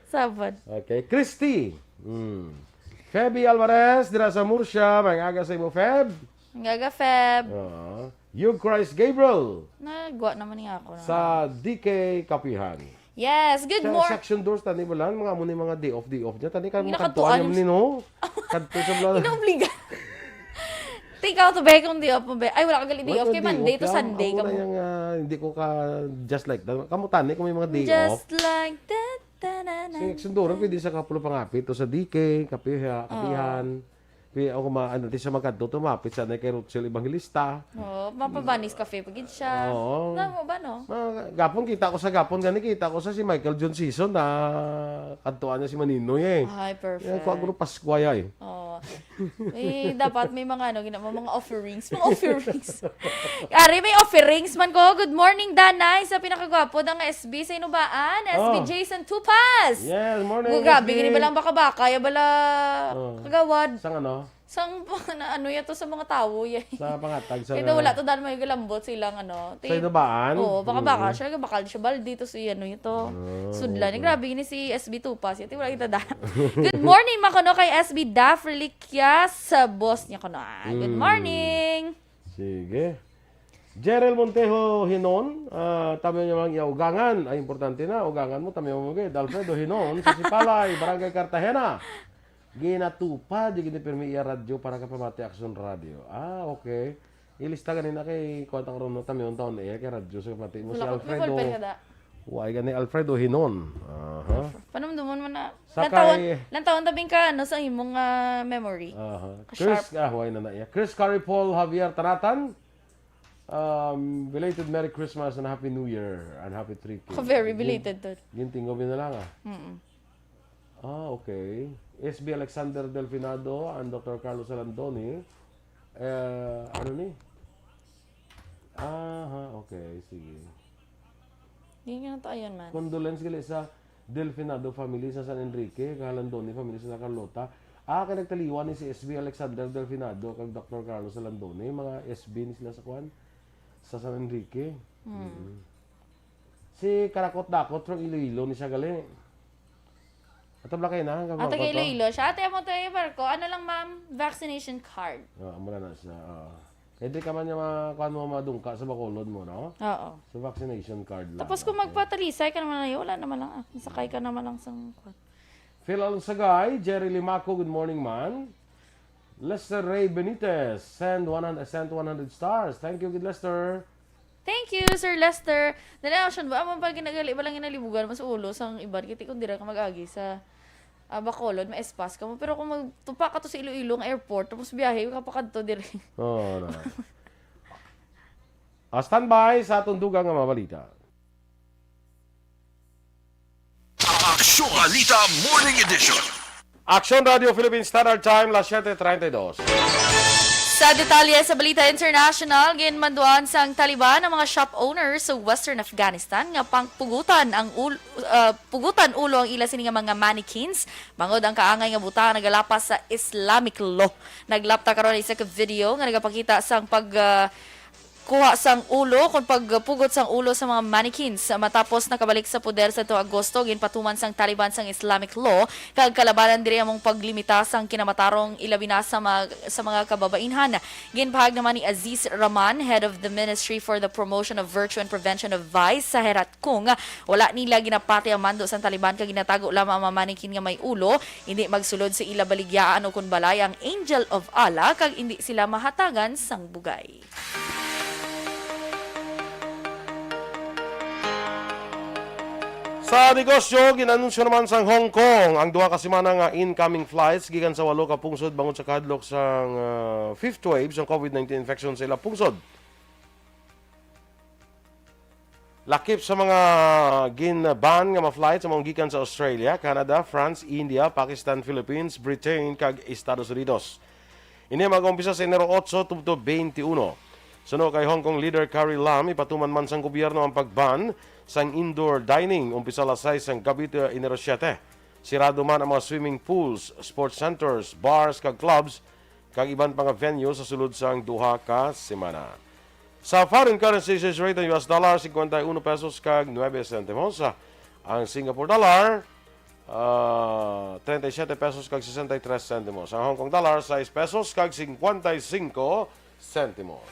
Sabon. Okay, Christy. Hmm. Feby Alvarez, dira sa Murcia. Maayong aga sa imo, Feb. Maayong aga, Feb. Oo. Hugh Christ Gabriel. Nagwa naman niya ako na. Sa D K Kapihan. Yes, good Sa mor- section doors, tani mo lang, mga amo ni mga day off, day off niya. Tani ka Hindi mga nakatuan kantuan yung niya, no? Kadto sa mga Inaobliga. Take out, be, kung day off mo, be. Ay, wala ka gali day Wala off. ko Kay day Monday off to lang. Sunday Amo ka na mo. yung, ah, hindi ko ka just like that. Kamu tani kung may mga day Just off. like that, ta-na-na. Sa section doors, pwede sa Kapulo Pangapit o sa D K, Kapiha, Oo. Kapihan. Pi-, ako ma-, ano, di siya magkadto, tumapit siya na kay Rochelle Evangelista. Oo, mapabanis cafe pa gid siya. Oo. Tama ba, no? Ma-, gapon, kita ko sa gapon, gani kita ko sa si Michael John Season na kantuan niya si Maninoy, eh. Ay, perfect. Yan, kuha ko ng Pascua, eh. Oo. Eh, dapat may mga, ano, gina-, mga offerings. Mga offerings. Ari, may offerings man ko. Good morning, Danay, sa pinakagwapo ng S B sa Inubaan, S B Oh. Jason Tupas. Yes, morning, Gu-, grabe, S B. Gini ba lang baka-baka, ya bala Oh. kagawad. Sang ano? Sang na ano yato sa mga tawo, ya. Sa pangatag sa Kaya daw wala to dahil may galambot silang ano. Sa Ti-, Inubaan? Oo, baka-baka. Mm. Siya, bakal siya baldi to si ano ito. Ah, Sudlan. okay. Grabe, gini si S B Tupas. Yati wala kita da. Good morning, makuno kay S B Daff Reliquias sa boss niya kuno. Ah, good Mm. morning. Sige. Jerel Montejo Hinon, ah, tamayo niya mang iya ugangan. Ay, importante na, ugangan mo, tamayo mo gid. Alfredo Hinon, sa Sipalay, Barangay Cartagena. Ginatupad, di gini pirmi iya radyo para kapamati Aksyon Radyo. Ah, okay. Ilista ganina kay kuwan ta karon, no, tamayo taon iya kay radyo sa kapamati mo si Wala ko, may Alfredo. ballpen ka da? Why gani Alfredo Hinon? Aha. Panumdumon mo na. Sakay. Lantawon, lantawon tabing ka, ano, sa imong, ah, memory. Aha. Ka-sharp. Chris, ah, why na na iya? Chris Caripol Javier Tanatan. Um, belated Merry Christmas and Happy New Year and Happy Three K. Ako, very Gin-, belated to. Gintingob yun na lang, ah. Mm-mm. Ah, okay. S B Alexander Delfinado and Doctor Carlos Alandoni. Eh, ano ni? Aha, okay. Sige. Di nga na to, ayun man. Condolence gali sa Delfinado family sa San Enrique, kag Alandoni family sa Santa Carlota. Ah, kay nagtaliwan ni si S B Alexander Delfinado kag Doctor Carlos Alandoni, mga S B ni sila sa kuan, sa San Enrique. Hmm. Mm. Si Karakot-dakot from Iloilo ni siya gali. Ato bala kayo na, hanggang Ate, kay Iloilo siya. Ate, amo to, eh, barko. Ano lang, ma'am? Vaccination card. Ah, amo na na siya. Ah. Kaya di ka man niya ma-, kuwan mo, madungka sa Bacolod mo, no? Oo. Sa vaccination card lang. Tapos kung Okay. magpatalisay ka naman na yun, wala naman lang, ah. Masakay ka naman lang sa kuwan. Phil Alonsagay, Jerry Limaco, good morning, man. Lester Ray Benitez, send one hundred, sent one hundred stars. Thank you, good Lester. Thank you, Sir Lester. Dali, action ba? Amo pa ginagali ba lang ginalibugan mas ulo sang iban? Kiti kung dira ka mag-agi sa, ah, Bacolod, ma-espas ka mo. Pero kung magtupa ka to sa Iloilo nga airport, tapos biyahe ka pa kadto diri. Oo, na. Ah, standby sa atong dugang nga mga balita. Aksyon Balita Morning Edition. Aksyon Radio Philippines Standard Time, las siete treinta y dos. Sa detalye sa balita international, ginmanduan sang Taliban ang mga shop owners sa Western Afghanistan nga pangpugutan ang ul-, ah, pugutan ulo ang ila sini nga mga mannequins bangod ang kaangay nga butang nagalapas sa Islamic law. Naglapta karon ang isa ka video nga nagapakita sang pag, ah, kuha sang ulo kon pagpugot sang ulo sa mga mannequins. Matapos nakabalik sa poder sa tuong Agosto, ginpatuman sang Taliban sang Islamic law kag kalabanan diri among paglimita sang kinamatarong, ilabi na sa mga, sa mga kababainhan. Ginpahayag naman ni Aziz Rahman, head of the Ministry for the Promotion of Virtue and Prevention of Vice, sa Herat Kung, wala nila ginapati ang mando sang Taliban kag ginatago lamang ang mga mannequin nga may ulo. Hindi magsulod sa ila baligyaan o kon balay ang Angel of Allah kag hindi sila mahatagan sang bugay. Sa negosyo, gin-anunsyo naman sang Hong Kong ang duha ka semana nga incoming flights gikan sa walo ka pungsod bangod sa kahadlok sang, ah, fifth wave sang covid nineteen infection sa ila pungsod. Lakip sa mga gin-ban nga mga flights amo ang gikan sa Australia, Canada, France, India, Pakistan, Philippines, Britain, kag Estados Unidos. Ini mag-umpisa sa Enero otso tubtob twenty-one. Suno kay Hong Kong leader Carrie Lam, ipatuman man sang gobyerno ang pag-ban sang indoor dining umpisa alas sais sang gab-i to Enero siete. Sirado man ang mga swimming pools, sports centers, bars, kag clubs, kag iban pa nga venue sa sulod sang duha ka semana. Sa foreign currency exchange rate, ang U S dollar, cincuenta y uno pesos kag nuebe sentimos. Ang Singapore dollar, ah, treinta y siete pesos kag sesenta y tres sentimos. Ang Hong Kong dollar, sais pesos kag cincuenta y cinco sentimos.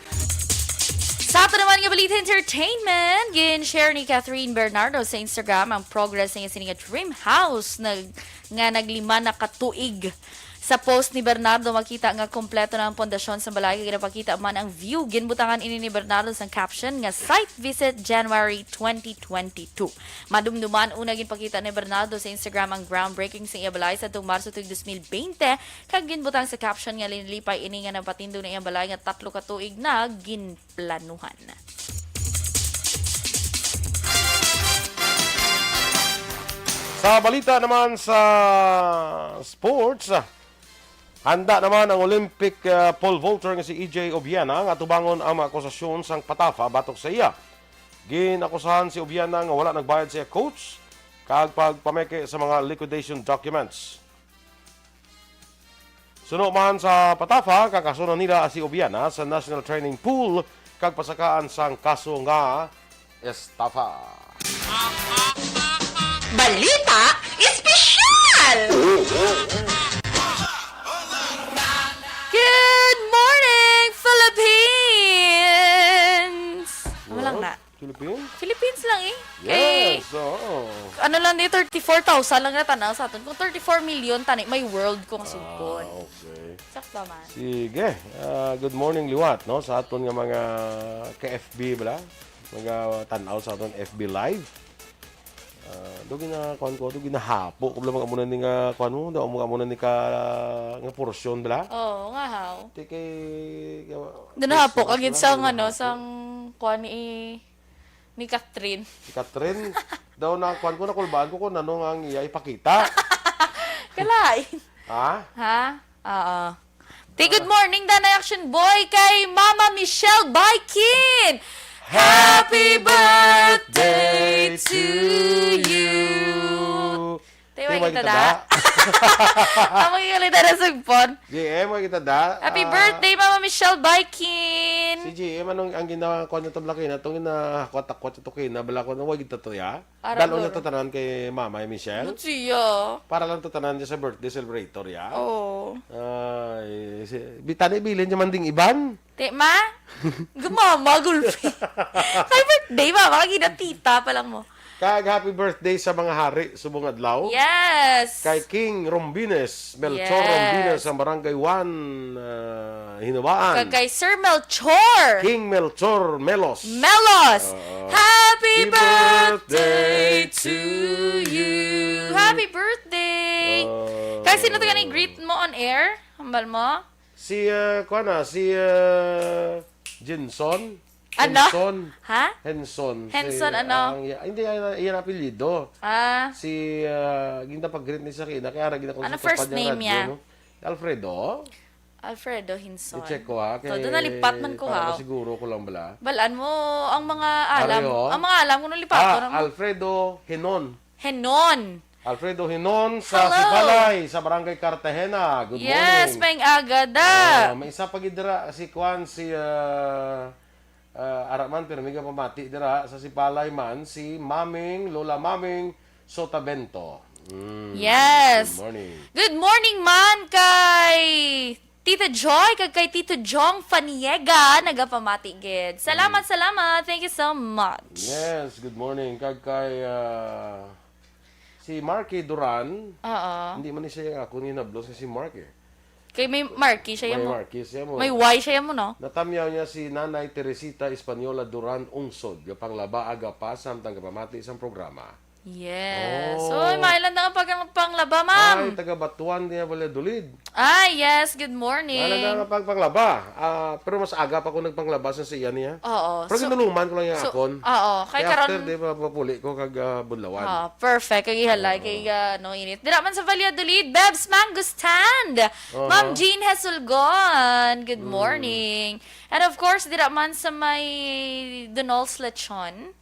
Sa ato naman nga balita entertainment, gin-share ni Catherine Bernardo sa Instagram ang progress niya sini nga dream house na, nga naglima na ka tuig. Sa post ni Bernardo, makita nga kompleto na ang pundasyon sa balay, kag ginapakita man ang view. Ginbutangan ini ni Bernardo sang caption nga "Site visit January twenty twenty-two." Madumduman, una ginpakita ni Bernardo sa Instagram ang groundbreaking sa iya balay sa tuong Marso tuig dos mil bente, kag ginbutang sa caption nga linilipay ini nga napatindog na iyang balay nga tatlo ka tuig na ginplanuhan. Sa balita naman sa sports, handa naman ang Olympic, ah, pole vaulter nga si E J Obiena nga atubangon ang mga akusasyon sang patafa batok sa iya. Ginakusahan si Obiena nga wala nagbayad sa iya coach kag pagpameke sa mga liquidation documents. Suno man sa patafa, kakasunon nila si Obiana sa National Training Pool kag pasakaan sang kaso nga estafa. Balita Espesyal! Good morning, Philippines! Amo lang na. Philippines? Philippines lang eh. Kay, Yes, oo. ano lang ni, thirty-four thousand lang natan-aw sa aton. Kung thirty-four million, tani, may world kung sugpon. Ah, okay. Sakto man. Sige. Ah, good morning liwat, no, sa aton nga mga ka-F B bala. Mga tan-aw sa aton F B Live. Ah, do gina kuan ko, do ginahapo ko bala mga amo na ni nga kuan mo, do mga amo na ni ka nga porsyon bala. Oo, nga how. Ti kay Ginahapo Christmas kagid bala, sang mga ano, hapo. sang kuan ni, ni Catherine. Si Catherine, daw na kuan ko, nakulbaan ko kung ano nga ang iya ipakita. Kalain. Ha? Ha? Oo. Ti, good morning, Danay Action Boy, kay Mama Michelle Baikin. Happy birthday to you. Tayo, Tayo, kita kita da. Amo yung kita na sugpon. J M, kita da. Happy Ah, birthday, Mama Michelle Baikin. Si J M, anong ang ginawa ko niya tablaki na itong ginahakwat-hakwat ito kayo na bala ko na wag ito to ya? Para Dalo na guro. Tatanan kay Mama Michelle. Ano siya? Para lang Tatanan niya sa birthday celebrator ya. Oh. Ay, si, bitani bilin niya man ding iban. Te, ma? Gumama, gulpi. Kay birthday, mama. Kagi na tita pa lang mo. Kag happy birthday sa mga hari subong adlaw. Yes. Kay King Rombines, Melchor Yes. Rombines, ang Barangay one, ah, Hinabaan. Kag kay Sir Melchor. King Melchor Melos. Melos. Oo. Happy Happy birthday birthday. to you. Happy birthday. Oo. Kay sino to gani greet mo on air? Hambal mo? Si, ah, kuwan na, si, ah, Jenson. Ano? Henson. Ha? Henson. Si, Henson, ano? ang, ya-, hindi, yan, yan ang apelyido. Ah. Si, ah, ginapag-greet ni Sakina, kaya ara ginako Ano sa first tupad niyang name radyo, niya? no? Alfredo? Alfredo Hinson. I-check ko, ha, kay Todo nalipat man ko, para ha? masiguro ko lang bala. Balaan mo ang mga alam. Pareho? Ang mga alam ko nalipat Ah, ko na mo. Alfredo Hinon. Henon. Alfredo Hinon sa Hello. Sipalay, sa Barangay Cartagena. Good Yes, morning. Maayong aga da. Ah, may isa pa gid dira, si Kwan, si, ah, ah, ara man, pero may pamati dira, sa Sipalay man, si Maming, Lola Maming Sotavento. Mm, Yes. Good morning. Good morning man kay Tita Joy, kag kay Tito Jong Faniega, nagapamati gid. Salamat, Mm. salamat. Thank you so much. Yes, good morning. Kag kay, ah, si Marky Duran, Oo. hindi man ni siya yung ako ni nablos nga si Mark eh. Kay may Marky siya May mo. Marky siya mo. May Y siya mo, no? Natamyaw niya si Nanay Teresita Española Duran Ungsod, nga panglaba aga pa samtang kapamati sang programa. Yes. Oh. Uy, mailan na ang pag-, panglaba, ma'am? Ay, taga Batuan niya, Valladolid. Ah, yes. Good morning. Mailan na ang pag-, panglaba. Ah, pero mas aga pa ko nagpanglaba sa siya niya. Oo. Pero So, ginuluman ko lang yung so, akon. oo. Kay Kaya after, karon di ba, papuli ko kag, ah, Budlawan. Ah, perfect. Kag ihalay Oo. kay, ah, no, init. Dira man sa Valladolid, Bebs Mango Stand. Aha. Ma'am Jean Hesulgon, good Mm. morning. And of course, dira man sa may Donald's Lechon.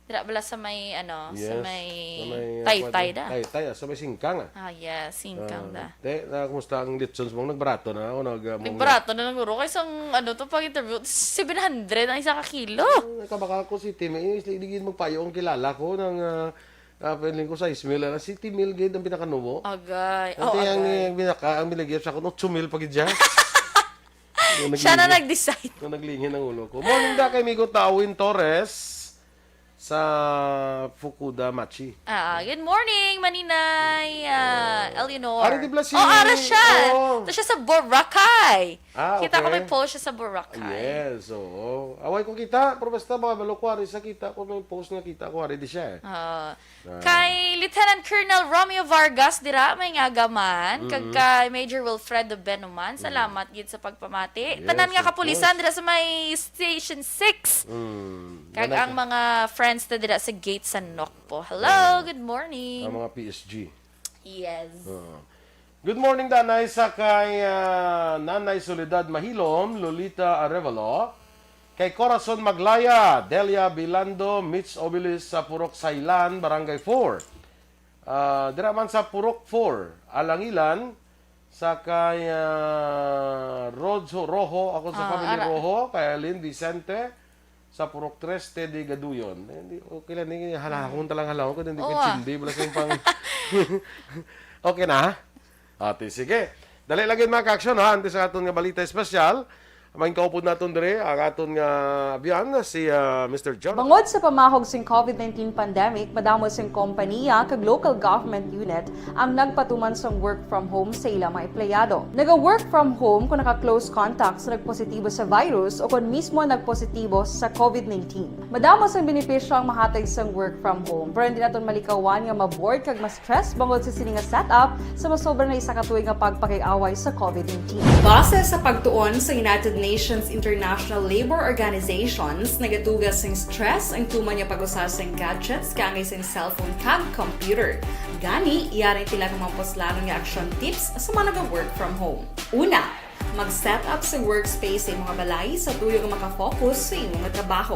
Dira bala sa may, ano, sa Yes, may sa may, ah, Taytay kuwan, da. Taytay, ah, sa may Singkang, ah. Ah, yes, Singkang Ah, da. te, na, kumusta ang lechon mo? Nagbarato na ako, nag, ah, mong Nagbarato na lang, guro. Kay sang, ano to, pag-interview, seven hundred ang isa ka kilo. Ah, nakabakal ko, City Mail. Hindi gid magpayo ang kilala ko ng, ah, ah, feeling ko, sais mil, ah, City Mail gid ang pinakanubo. Agay. Ate, Oh, ang, agay. ang pinaka, ang binigyan sa akin, otso mil pa gid siya. Yung Siya na naglingin. nag-decide. Yung naglingin ang ulo ko. Morning da kay Migo Tawin Torres sa Fukuda Machi. Ah, good morning, Maninay, ah, Eleanor. Ari di pala si Oh, ara siya. Oo. Ito siya sa Boracay. Ah, Kita ko may okay. post siya sa Boracay. Yes, oo. Away ko kita, pero basta mga balo ko, ari sa kita ko may post nga kita ko, ari di siya eh. Ah. Ah. Kay Lieutenant Colonel Romeo Vargas dira, may nga gaman, kag Mm-mm. kay Major Wilfredo Benuman, Mm. salamat gid sa pagpamati. Yes, Tanan nga of kapulisan course. dira sa may Station six. Mm. Kag Ganun ang ka. mga friends na dira sa gate sa Nokpo. Hello, Ah. good morning. Ang mga P S G. Yes. Ah. Good morning, Danay, sa kay, ah, Nanay Soledad Mahilom, Lolita Arevalo, kay Corazon Maglaya, Delia Bilando, Mitch Obilis sa Purok Sailan, Barangay four. Ah, dira man sa Purok four, Alangilan, sa kay, ah, Rojo Rojo, ako sa Ah, family ara. Rojo, kay Lynn Vicente, sa Purok tres, Teddy Gaduyon. Eh, di, okay lang, di, halahon ta lang, halahon ko, hindi Oo, ko ah. chindi, wala siyang pang-, okay na, ha? Ate, sige. Dali lang yun, mga ka-action, ha? Antes sa aton nga balita espesyal, may kaupod naton dire, ang aton nga abyan, si, ah, Mister Jonathan. Bangod sa pamahog sing covid nineteen pandemic, madamo sing kompaniya kag local government unit ang nagpatuman sang work from home sa ila mga empleyado. Naga-work from home kung naka-close contact sa nagpositibo sa virus o kon mismo nagpositibo sa covid nineteen. Madamo sang benepisyo ang mahatag sang work from home, pero hindi naton malikawan nga ma-bored kag ma-stress bangod sa sini nga setup sa masobra na isa ka tuig nga pagpakiaway sa covid nineteen. Base sa pagtuon sa United Nations International Labor Organizations, nagatuga sing stress ang tuman nga pag-usa sing gadgets kaangay sing cellphone kag computer. Gani, yari ang pila ka mga puslanon nga action tips sa mga naga-work from home. Una, mag-set up sa workspace sa imong balay sa tuyo nga makafocus sa imong trabaho.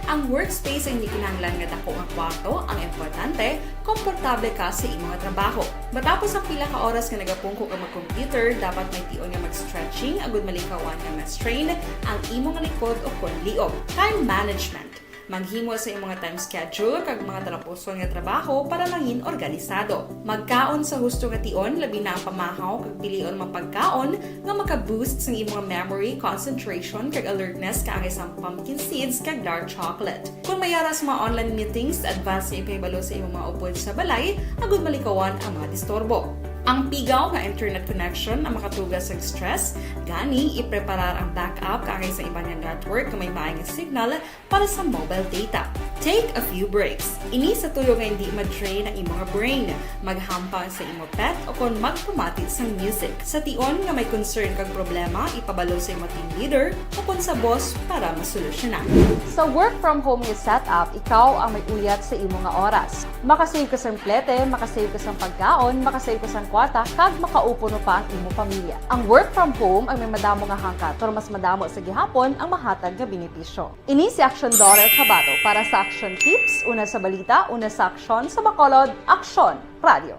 Ang workspace ay hindi kinahanglan nga dako nga kwarto, ang importante, komportable ka sa imong trabaho. Matapos ang pila ka oras nga nagapungko ka mag-computer, dapat may tion nga mag-stretching agud malikawan nga ma-strain ang imong likod o kon liog. Time management. Maghimo sa imong time schedule kag mga talapuson nga trabaho para mangin organisado. Magkaon sa husto nga tion, labi na ang pamahaw kag pilion mga pagkaon nga maka-boost sang imong memory, concentration, kag alertness kaangay sang pumpkin seeds kag dark chocolate. Kung may ara sa mga online meetings, advance nga ipahibalo sa imong mga upod sa balay agud malikawan ang mga disturbo. Ang pigaw nga internet connection ang makatuga sa stress, gani ipreparar ang backup kaangay sa iban nga network nga may maay nga signal para sa mobile data. Take a few breaks. Ini sa tuyo nga hindi ma-drain ang imong brain. Maghampang sa imo pet o kon magpamati sang music. Sa tion nga may concern kag problema, ipabalo sa imo team leader o kon sa boss para masolusyonan. Sa work from home nga setup, ikaw ang may uyat sa imo nga oras. Makasave ka sang plete, makasave ka sang pagkaon, makasave ka sang kwarta, kag makaupo no pa ang imo pamilya. Ang work from home ang may madamo nga hangkat, pero mas madamo sa gihapon ang mahatag nga benepisyo. Ini si Action Daughter Kabato para sa Action Tips, una sa balita, una sa aksyon, sa Bacolod, Aksyon Radio.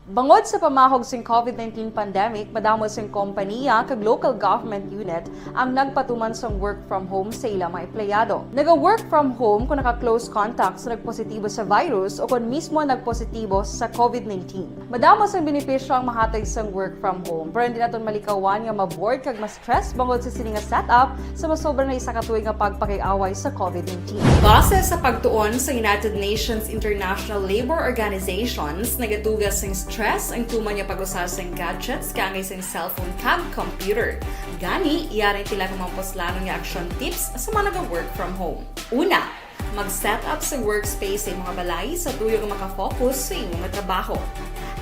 Bangod sa pamahog sing covid nineteen pandemic, madamo sing kompanya kag local government unit ang nagpatuman sang work from home sa ilang mga empleyado. Naga-work from home kung naka-close contact sa nagpositibo sa virus o kung mismo nagpositibo sa covid nineteen. Madamo sang benepisyo ang mahatag sang work from home, pero hindi naton malikawan nga ma-bored kag ma-stress bangod sa sini nga setup sa masobra na isa ka tuig nga pagpakig-away sa covid nineteen. Base sa pagtuon sa United Nations International Labour Organizations, nagatuga sing stress ang tuman nga pag-usa sing gadgets kaangay sing cellphone kag computer. Gani, yari ang pila ka mga puslanon nga action tips sa mga naga-work from home. Una, mag-set up sa workspace sa imong balay sa tuyo nga makafocus sa imong trabaho.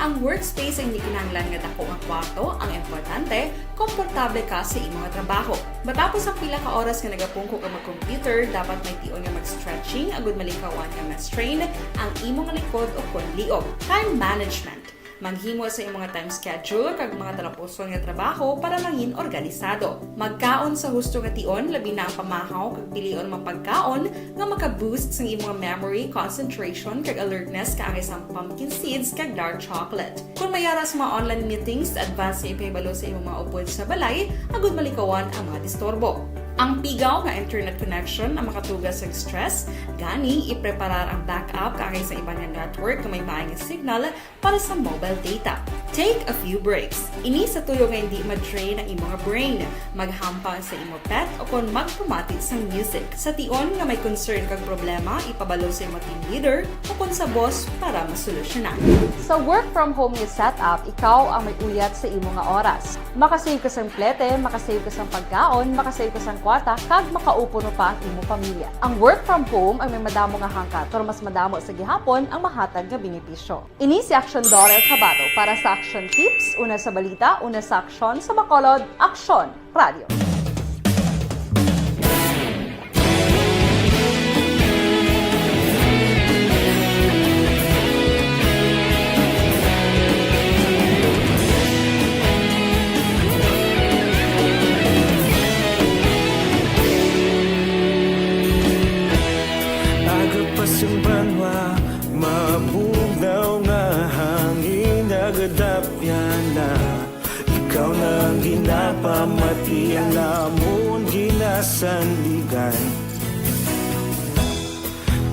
Ang workspace ang hindi kinahanglan nga dako nga kwarto, ang importante, komportable ka sa imong trabaho. Matapos ang pila ka oras nga nagapungko ka mag-computer, dapat may tion nga mag-stretching agud malikawan nga ma-strain ang imong likod o kon liog. Time management. Maghimo sa imong time schedule kag mga talapuson nga trabaho para mangin organisado. Magkaon sa husto nga tion, labi na ang pamahaw kag pilion mga pagkaon nga maka-boost sang imong memory, concentration, kag alertness kaangay sang pumpkin seeds kag dark chocolate. Kung may ara sa mga online meetings, advance nga ipahibalo sa imong mga upod sa balay agud malikawan ang mga disturbo. Ang pigaw nga internet connection ang makatuga sa stress, gani ipreparar ang backup kaangay sa iban nga network nga may maay nga signal para sa mobile data. Take a few breaks. Ini sa tuyo nga hindi ma-drain ang imong brain. Maghampang sa imo pet o kon magpamati sang music. Sa tion nga may concern kag problema, ipabalo sa imo team leader o kon sa boss para masolusyonan. Sa work from home nga setup, ikaw ang may uyat sa imo nga oras. Makasave ka sang plete, makasave ka sang pagkaon, makasave ka sang kwarta, kag makaupo no pa ang imo pamilya. Ang work from home ang may madamo nga hangkat, pero mas madamo sa gihapon ang mahatag nga benepisyo. Ini si Action Daughter Kabato para sa Action Tips, una sa balita, una sa aksyon, sa Bacolod, Aksyon Radio. Aga pa sing banwa, mabugnaw nga hangin, nagadapyan na. Ikaw na ang ginapamati, ang amon ginasandigan.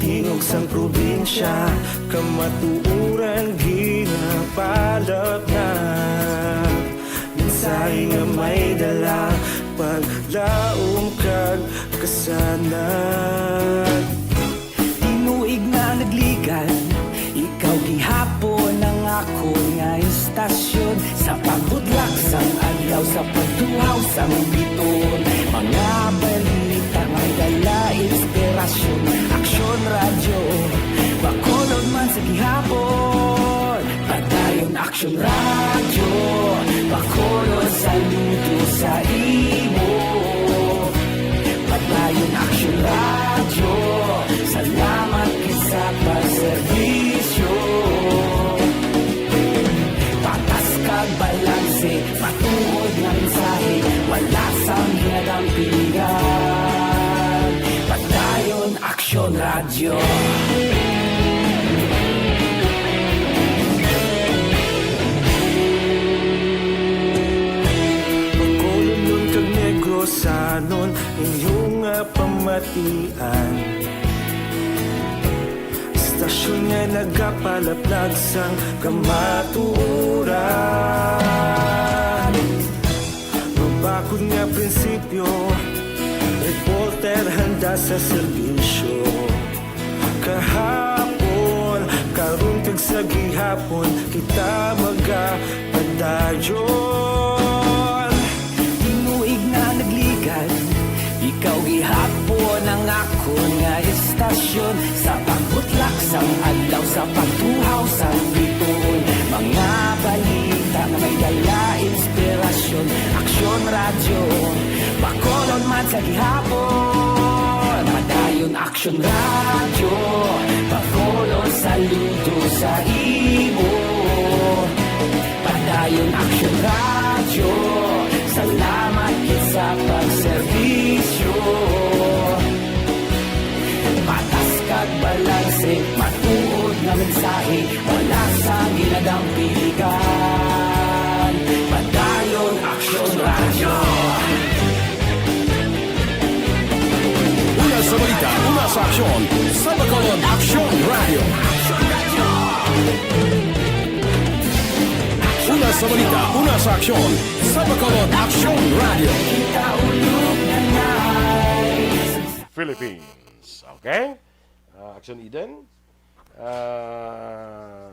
Tingog sang probinsya, kamatuoran ginapalat na. Mensahe nga may dala, paglaom kag kasanag. Tinuig na nagligan, ikaw gihapon ang akon nga istasyon. Sa pagbudlak sang adlaw, sa pagtuhaw sang biton, mga balita may dala inspirasyon. Aksyon Radyo, Bacolod man sa gihapon. Padayon Aksyon Radyo, Bacolod, saludo sa imo. Padayon Aksyon Radyo, salamat gid sa pagserbisyo. Patas kag balanse, matuod nga mensahe, wala sang ginadampingan. Padayon Aksyon Radyo. Bacolodnon kag Negrosanon, inyo nga pamatian. Istasyon nga nagapalaplag sang kamatuoran. Mabakod nga prinsipyo, reporter handa sa serbisyo. Kahapon, karon kag sa gihapon, kita magapadayon. Tinuig na nagligad, ikaw gihapon ang akon nga istasyon. Sa pagbutlak sang adlaw, sa pagtuhaw sang bituon, mga balita nga may dala inspirasyon. Aksyon Radyo, Bacolod man sa gihapon. Padayon Aksyon Radyo, Bacolod, saludo sa imo. Padayon Aksyon Radyo, salamat gid sa pagserbisyo. Patas kag balanse, matuod nga mensahe, wala sang ginadampiligan. Padayon Aksyon Radyo. Una sa balita, una sa aksyon, sa Bacolod Aksyon Radyo. Una sa balita, una sa aksyon, sa Bacolod Aksyon Radyo. Philippines. Okay? Ah, Action Eden. Ah,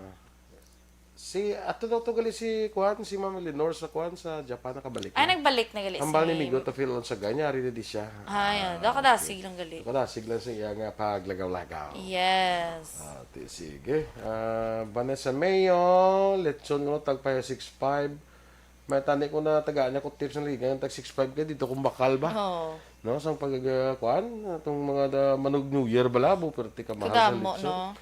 si, ato daw to gali si, kuan, si Ma'am Lenore sa, kuan, sa Japan, nakabalik Ah, na. Nagbalik na gali Hambal si ni Migo to Phil Onsaga niya, ari na di siya. Ay, Ah, daw kadasig okay. lang gali. Kadasig lang sa iya nga paglagaw-lagaw. Yes. Ah, ti-, sige. Ah, Vanessa Mayo, lechon, no, tagpayo six five. May tani ko na tagaan niya ko tips ng ligang, tag six five ka dito kung bakal ba? Oo. No, sang pag, ah, kuan, atong mga da-, manog New Year bala, bo, pero ti kamahal sa Kadamo, lechon. No?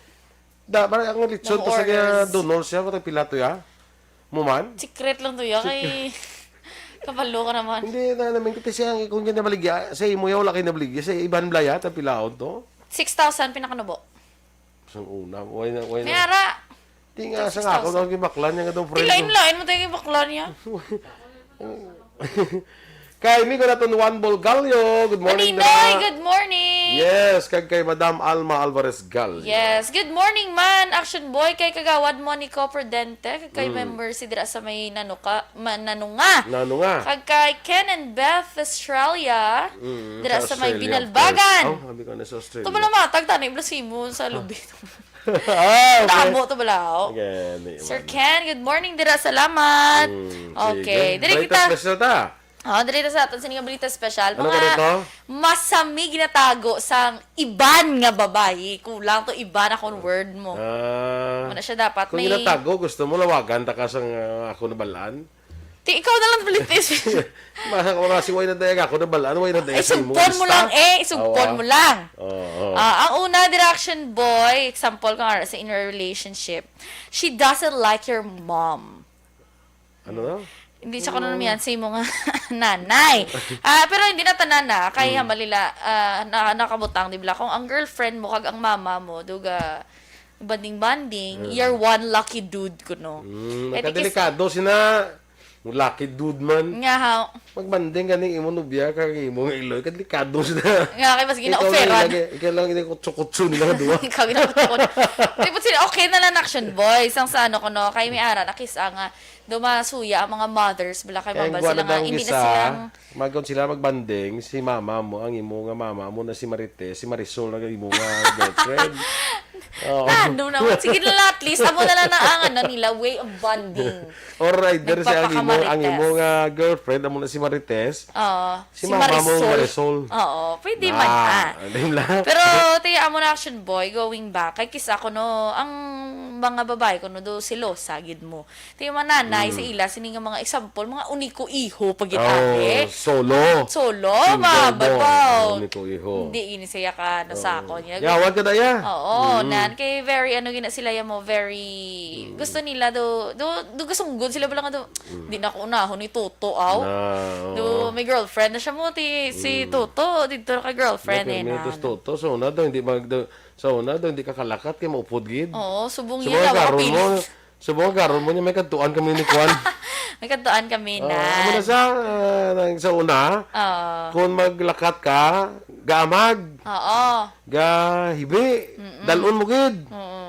Da, para ang lechon Mga to sa kaya orders. Donor siya, kung pila to ya? Mo man? Secret lang to ya, Secret. Kay kabalo ka naman. Hindi na namin, kasi siya, kung yan nabaligya, sa imo ya, wala kayo nabaligya, sa iban blaya, ta pilaon to? Six thousand, pinakanubo. Sang una, why na, why May na? Ara. Di nga, Tag sa nga ako, six thousand. Nang gibaklan niya nga daw, friend ko. Tilain-lain mo tayo gibaklan niya. Kay Migo naton Juan Bolgallo, good morning, Maninoy, Dra. Good morning. Yes, kag kay Madam Alma Alvarez Gallo. Yes, good morning man, Action Boy, kay Kagawad Monico Prudente, kag kay Mm. member si dira sa may Nanuka, ma-, Nanunga. Nanunga. Kag kay Ken and Beth Australia, Mm, dira sa sa may Australia, of Binalbagan. Course. Oh, sabi ko na sa Australia. Tumalamatag, tani, blasimo sa Ah. lubi. Ah, okay. Damo to bala, oh. Okay, di Sir man. Ken, good morning, dira, salamat. Mm, Okay, sige. diri Balita kita. special ta. Oh, diri ta sa aton sini nga balita special. Ano Mga ka dito? masami ginatago sang iban nga babayi. Kulang to iban akong word mo. Ah. Wala siya dapat Kung may ginatago, gusto mo lawagan ta ka sang, ah, ako nabalaan? Ti, ikaw na lang, Felipe. Basta ko kasi, why na daya ako nabalaan, why na daya Ay, sa imo sugpon mo lista? lang, eh. Sugpon Awa. mo lang. Oo, oo. Ah, ang una, dira, Action Boy, example ko nga, sa, in a relationship, she doesn't like your mom. Ano na? Hindi siya kuno Oo. naman yan sa imo nga nanay. Ah, pero hindi na tanan na. Kay Mm. hamalila, ah, na, nakabutang, di ba? Kung ang girlfriend mo kag ang mama mo, duga, bonding-bonding, Mm. you're one lucky dude kuno. Mm, Eh, di kis- nakadelikado sina. Lucky dude man. Nga, ha? Magbanding ka ning imo nubya kag imo nga iloy, kadelikado sila. Nga, kay mas Ikaw lang gina-offeran. lagi, ikaw lang gina-kutso-kutso nila nga duwa. Ikaw gina-kutso-kutso. Di ba sila, okay na lang, Action Boy. Sang sa ano ko, no, kay may ara, nakis-a nga, dumasuya ang mga mothers, bala kay Kaya mabal ang sila nga, guwana daw hindi na kisa, silang magkon sila magbanding, si mama mo, ang imo nga mama mo na si Marites, si Marisol na imo nga girlfriend. Oo. Nano naman. Sige na lang, at least, amo na lang na ang, ano, nila, way of bonding. Or either siya ang imo, ang imo Nagpapaka-Marites. nga girlfriend, amo na si Marites. Oo. Si Si mama mo, Marisol. Marisol. Oo, pwede man, Na, ah. Di ba? Pero, ti, amo na, Action Boy, going back, kay kis-a ko, no, ang mga babae ko, no, do, selosa, gid mo. Ti, mananay, Mm. sa ila, sini nga mga example, mga uniko iho, pag Oh, itabi. solo. Solo, Single mabay mom, pa. uniko iho. Hindi, ini siya ka, no, Oo. sa ako niya. Yawat ka, daya? Oo, Mm. nan, kay very, ano, gina sila, ya mo, very, Mm. gusto nila, do, do, do, kasunggod sila, bala nga, do, Mm. di na ako unahon ni Toto, aw. Na, Do, oo. may girlfriend na siya mo, ti, si Mm. Toto, dito na ka girlfriend, May eh, permitos na. Toto, so, na daw, hindi mag, daw, so, na daw, hindi ka kalakat, kay maupod, gid. Oo, subong So, niya, mga wala karon mo, kapin. so, mga karon mo niya, may kadtuan kami ni Kwan. May kadtuan kami Oo, na. amo na sa, ah, nang sa una, Oo. kung maglakat ka, gaamag, Oo. gahibi, Mm-mm. dalon mo, gid. Oo.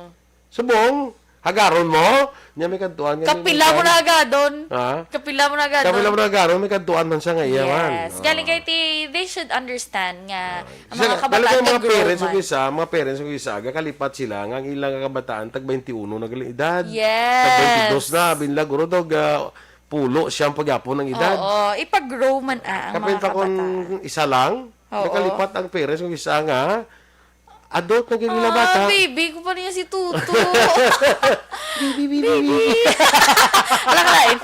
Subong, hagaron mo? Nya may kadtuan nga Kapila mo na hagadon? Ha? Kapila mo na hagadon? Kapila mo na hagadon, may kadtuan man siya nga iya man. Yes. Oo. Galing kay ti, they should understand nga Ah, ang siya, mga talaga kabataan yung mga parents, kag-grow man. Isa, mga parents, yung isa, gakalipat sila nga ang ilang kabataan, tag twenty-one na galing edad. Yes. Tag twenty-two na, binla, guro, dog, ah, pulo, siyang pagyapon ang edad. Oo, ipag-grow man, ah, ang Kapin mga pa kung kabataan. Isa lang, Oo. Nakalipat ang parents, yung isa nga, adult na gini na Ah, bata. Baby ko pa niya si Tuto. Baby, baby, baby. Baby. Alam ka lain.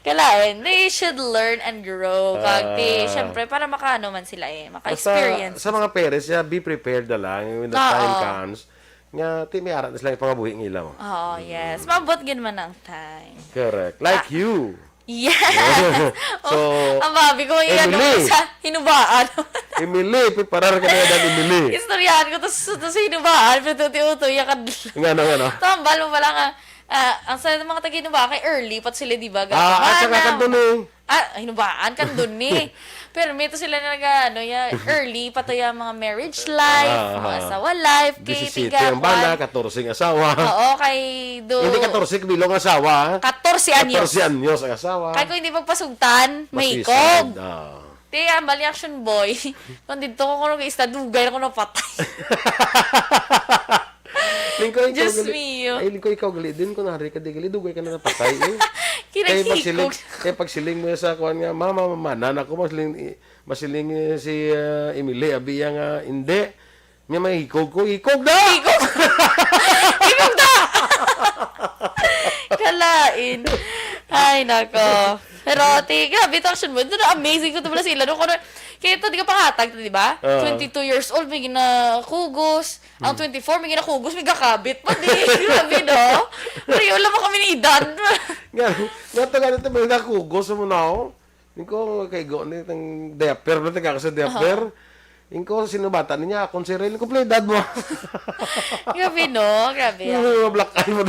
Kalain. They should learn and grow. Kag ti, Ah. Syempre, para makaano man sila eh. Basta Maka-experience. Sa mga parents, yeah, be prepared na lang when the Oo. Time comes. Nga, ti, may ara na sila yung pangabuhi ng ilaw. Oo, yes. Maabot gid man ang time. Correct. Like Ah. You. Yes! So, Oh, ang babi ko, iyan Emily. Sa hinubaan. Emily, preparar ka na yan, Emily. Istoryahan ko to sa, to sa hinubaan, pero to, to, to, yakan. Nga, nga, nga. Tambal mo pala nga, ah, ang sa mga taga-hinubaan kay early, pat sila, di ba? Ah, at saka Gagawin kandun eh. Ah, hinubaan, kandun eh. Pero may to sila na nag, ano, ya, early pa to yung mga marriage life, Ah, mga ah. Asawa life, kay Disisete tiga ang bana, kwan. Katorse ang asawa. Oo, kay do- Hindi katorse, kabilog ang asawa, ha? Katorse anyos. Katorse anyos ang asawa. Kay kung hindi magpasugtan, may Masuicide, ikog. Ah. Ti, ang bali action boy. Kung dito ko, kung nag-ista, dugay na ko napatay. Lingko, ikaw Diyos gali-, mio. Ay, lingko, ikaw gali. Din ko nari ka, di gali, dugay ka na napatay, eh. Kaya pagsiling, Kinahikog. Kaya pagsiling mo sa kuwan nga, "Mama, mama, nan ako," masiling, masiling, eh, si, ah, Emily, abi, iya nga, "Hindi." Nga may hikog ko, hikog na! Hikog! Hikog na! Kalain. Ay, nako. Pero, ti, grabe, to action mo. Ito na, amazing ko to pala sila. No? Kung, kaya ito, di ka pangatag, di ba? Ah. Twenty-two years old, may ginakugos. Ang Hmm. Twenty-four, may ginakugos, may gakabit pa, di. Grabe, no? Pero yun lang mo kami ni edad. Nga, nga to, nga to, may nakugos mo na, oh. Ning ko, kay go, ni, tang diaper, na taga sa diaper. Aha. Ning ko, sino bata niya? Akong si Ray, ning ko, play dad mo. Grabe, no? Grabe, Yung ah. Mga black eye mo.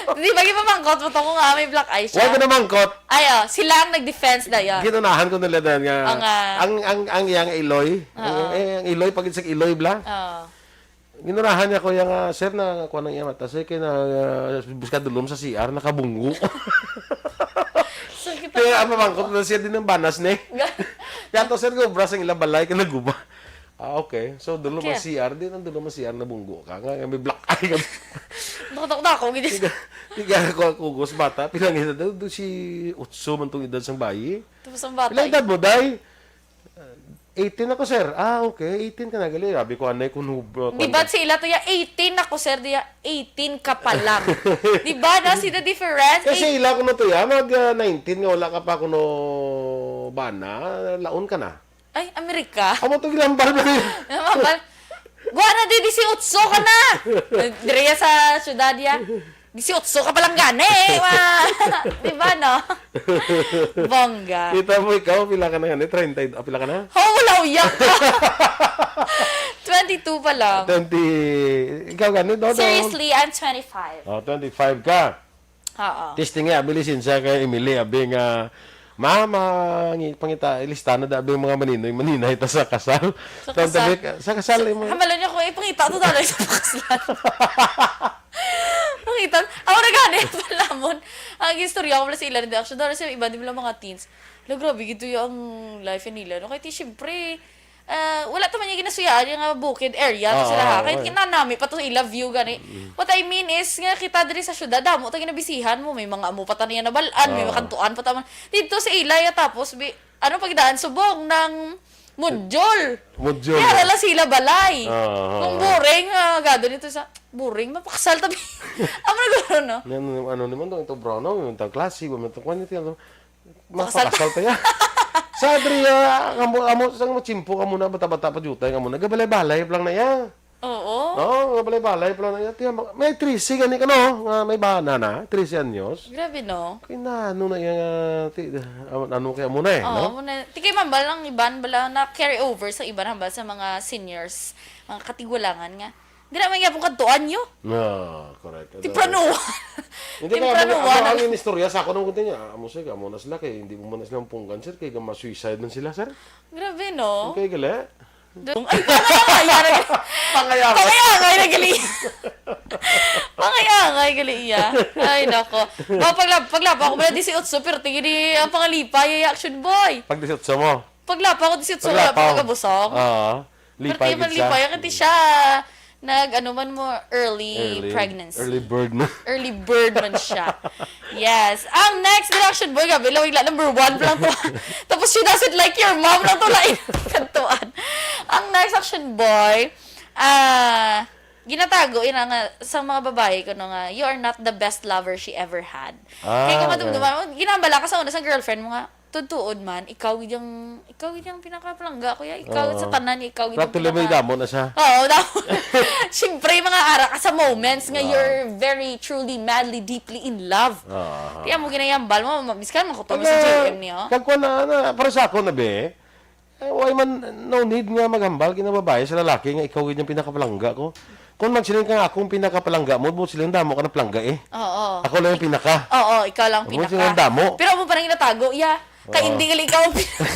Di ba, gipamangkot mo to kung nga may black eye siya? Huwag ka na mangkot. Ay, oh, sila ang nag-defense na yan. Ginunahan ko nila dahil nga, Ang, ah, ang, ang, ang iyang iloy, ang, Oo. Eh, ang iloy, pag sa iloy, bla. Oo. Ginunahan niya ko yung, ah, "Sir, na kuha ng iya mata, sir, kaya na, ah, buska dulom sa C R, nakabunggo." So, kita Kaya ka ang pamangkot na siya din ng banas, ne? Ga- Kaya to, sir, gubras ang ilang balay, kaya naguba. Ah, okay. So, dulom ang Kaya C R, di nang dulom ang C R, nabunggo ka. Nga, nga may black eye ka. Nakutok na ako, gini. Tiga, tiga ako, ako, ghost bata, pinangita daw, doon si Utso man tong edad sang bayi. Tapos ang bata, Ilang edad mo, day? Eighteen ako, sir. Ah, okay. Eighteen ka na, gali. Sabi ko, anay, kung hub-, Di kuwan ba ka. Si ila to ya, eighteen ako, sir, diya, eighteen ka pa lang. Di ba, na, see the difference? Kasi Eight- ila ko na to ya, mag, ah, nineteen nga, wala ka pa kuno bana, laon ka na. Ay, Amerika. Amo to, ginambal mo yun. Ginambal. Guwa na, di, disiotso ka na. Direya sa syudad ya. Disiotso ka pa lang gani, eh. Wa-, di ba, no? Bongga. Kita mo ikaw, pila ka na gani? Treinta, ah, pila ka na? Oh, wala, uyak ka. Twenty-two pa lang. Twenty, ikaw gani, Dodong? Seriously, I'm twenty-five. Oh, twenty-five ka. Oo. Testing nga, abi, lisensya kay Emily, abi nga, "Mama, ngi-, pangita, ilista na da, abi, mga maninoy, maninay ta sa kasal." Sa Tawag kasal. Tabi, sa kasal, imo. Hamalo niya ko, "Eh, pangita to, daloy sa pakaslan." Pangita, ako na gani, palamon. Ang istorya ko pala sa ila, hindi, actually, daloy sa iba, di ba, mga teens. Lo, grabe, gito yung life nila, no? Kaya, ti, syempre, ah, wala ta man yung ginasuyaan, yung, ah, bukid area, to Ah, sila, ha? ah, Kaya okay. Kinanami pa to sa ila view, gani. Mm. What I mean is, nga kita diri sa syudad, damo ta ginabisihan mo, may mga amo pa ta niya nabalaan, may Ah. Makantuan pa ta man. Dito sa ila, ya, tapos, bi-, ano, pagdaan, subong ng module. Module. Kaya wala sila balay. Ah, ah, Kung ah. Boring, ah, gado nito sa, boring, mapaksal tabi. Amo na guro, no? Yan, ano naman to, ito, bro, no? Yung tag klase, yung tag kwan, ito, ano? Pakasal. Mapakasal tayo. Sa Adria, amo, amo, sang machimpo ka muna, bata-bata pa jutay ka muna. Gabalay-balay pa lang na iya. Oo. Oo, gabalay-balay pa lang na iya. Tiyan, may trese gani ka, no? Nga may bana na, trese anyos. Grabe, no? Kaya na, ano na iya nga, ti-, ano, ano kaya muna eh, Oo, no? Muna. Ti kay mambal ang iban, bala na carry over sa iban, hambal sa mga seniors, mga katigulangan nga. Di naman niya pong kadtuan nyo. Ah, correct. Temprano. Hindi kaya Temprano amo, amo na. Ang inistorya sa ako nung kunti niya, amo siya, amo na sila kay hindi mo man na sila punggan, sir, kay gama-suicide man sila, sir. Grabe, no? Okay, gali. Dong, ay, pangayangay na gali. Pangayangay. Pangayangay na gali. Pangayangay gali iya. Ay, nako. Ba, pagla-, paglapa ko pala disiotso, pero tingin ni ang pangalipay, ay, action boy. Pag disiotso mo? Paglapa ko disiotso, wala Paglapa pa ko. Kabusong. Oo. Pero Lipay tingin gid man siya. Lipay, kasi siya, nag, ano man mo, early Early. Pregnancy. Early bird na. Early bird man siya. Yes. Ang next reaction, boy, grabe, lawig la, number one pa lang to. Tapos, "She doesn't like your mom" lang to, lain kantuan. Ang next action, boy, ah, ginatago, ina nga, sa mga babae, kuno nga, "You are not the best lover she ever had." Ah, Kaya kung okay. Madumduman, ginambala ka sa una sa girlfriend mo nga, "Tuod-tuod man, ikaw gid ang, ikaw gid ang pinakapalangga, kuya. Ikaw Oo. Sa tanan, ikaw gid ang Practically, may pinaka-" damo na siya. Oo, damo. Siyempre, mga ara ka sa moments nga Oo. You're very, truly, madly, deeply in love. Oo. Kaya mo ginayambal mo, ma-, miskan mo ko to Pag, sa ah, G M niyo. Kag kuwan na, na, para sa ako na, be, eh, why man, no need nga maghambal kinababae sa lalaki nga ikaw gid ang pinakapalangga ko. Kung magsiling ka nga akong pinakapalangga mo, mo siling damo ka na palangga eh. Oo. Ako lang yung pinaka. Oo, ikaw lang Ako pinaka. Siling damo. Pero amo pa rin ginatago, ya. Kay Oo. Hindi gali ikaw ang pinaka.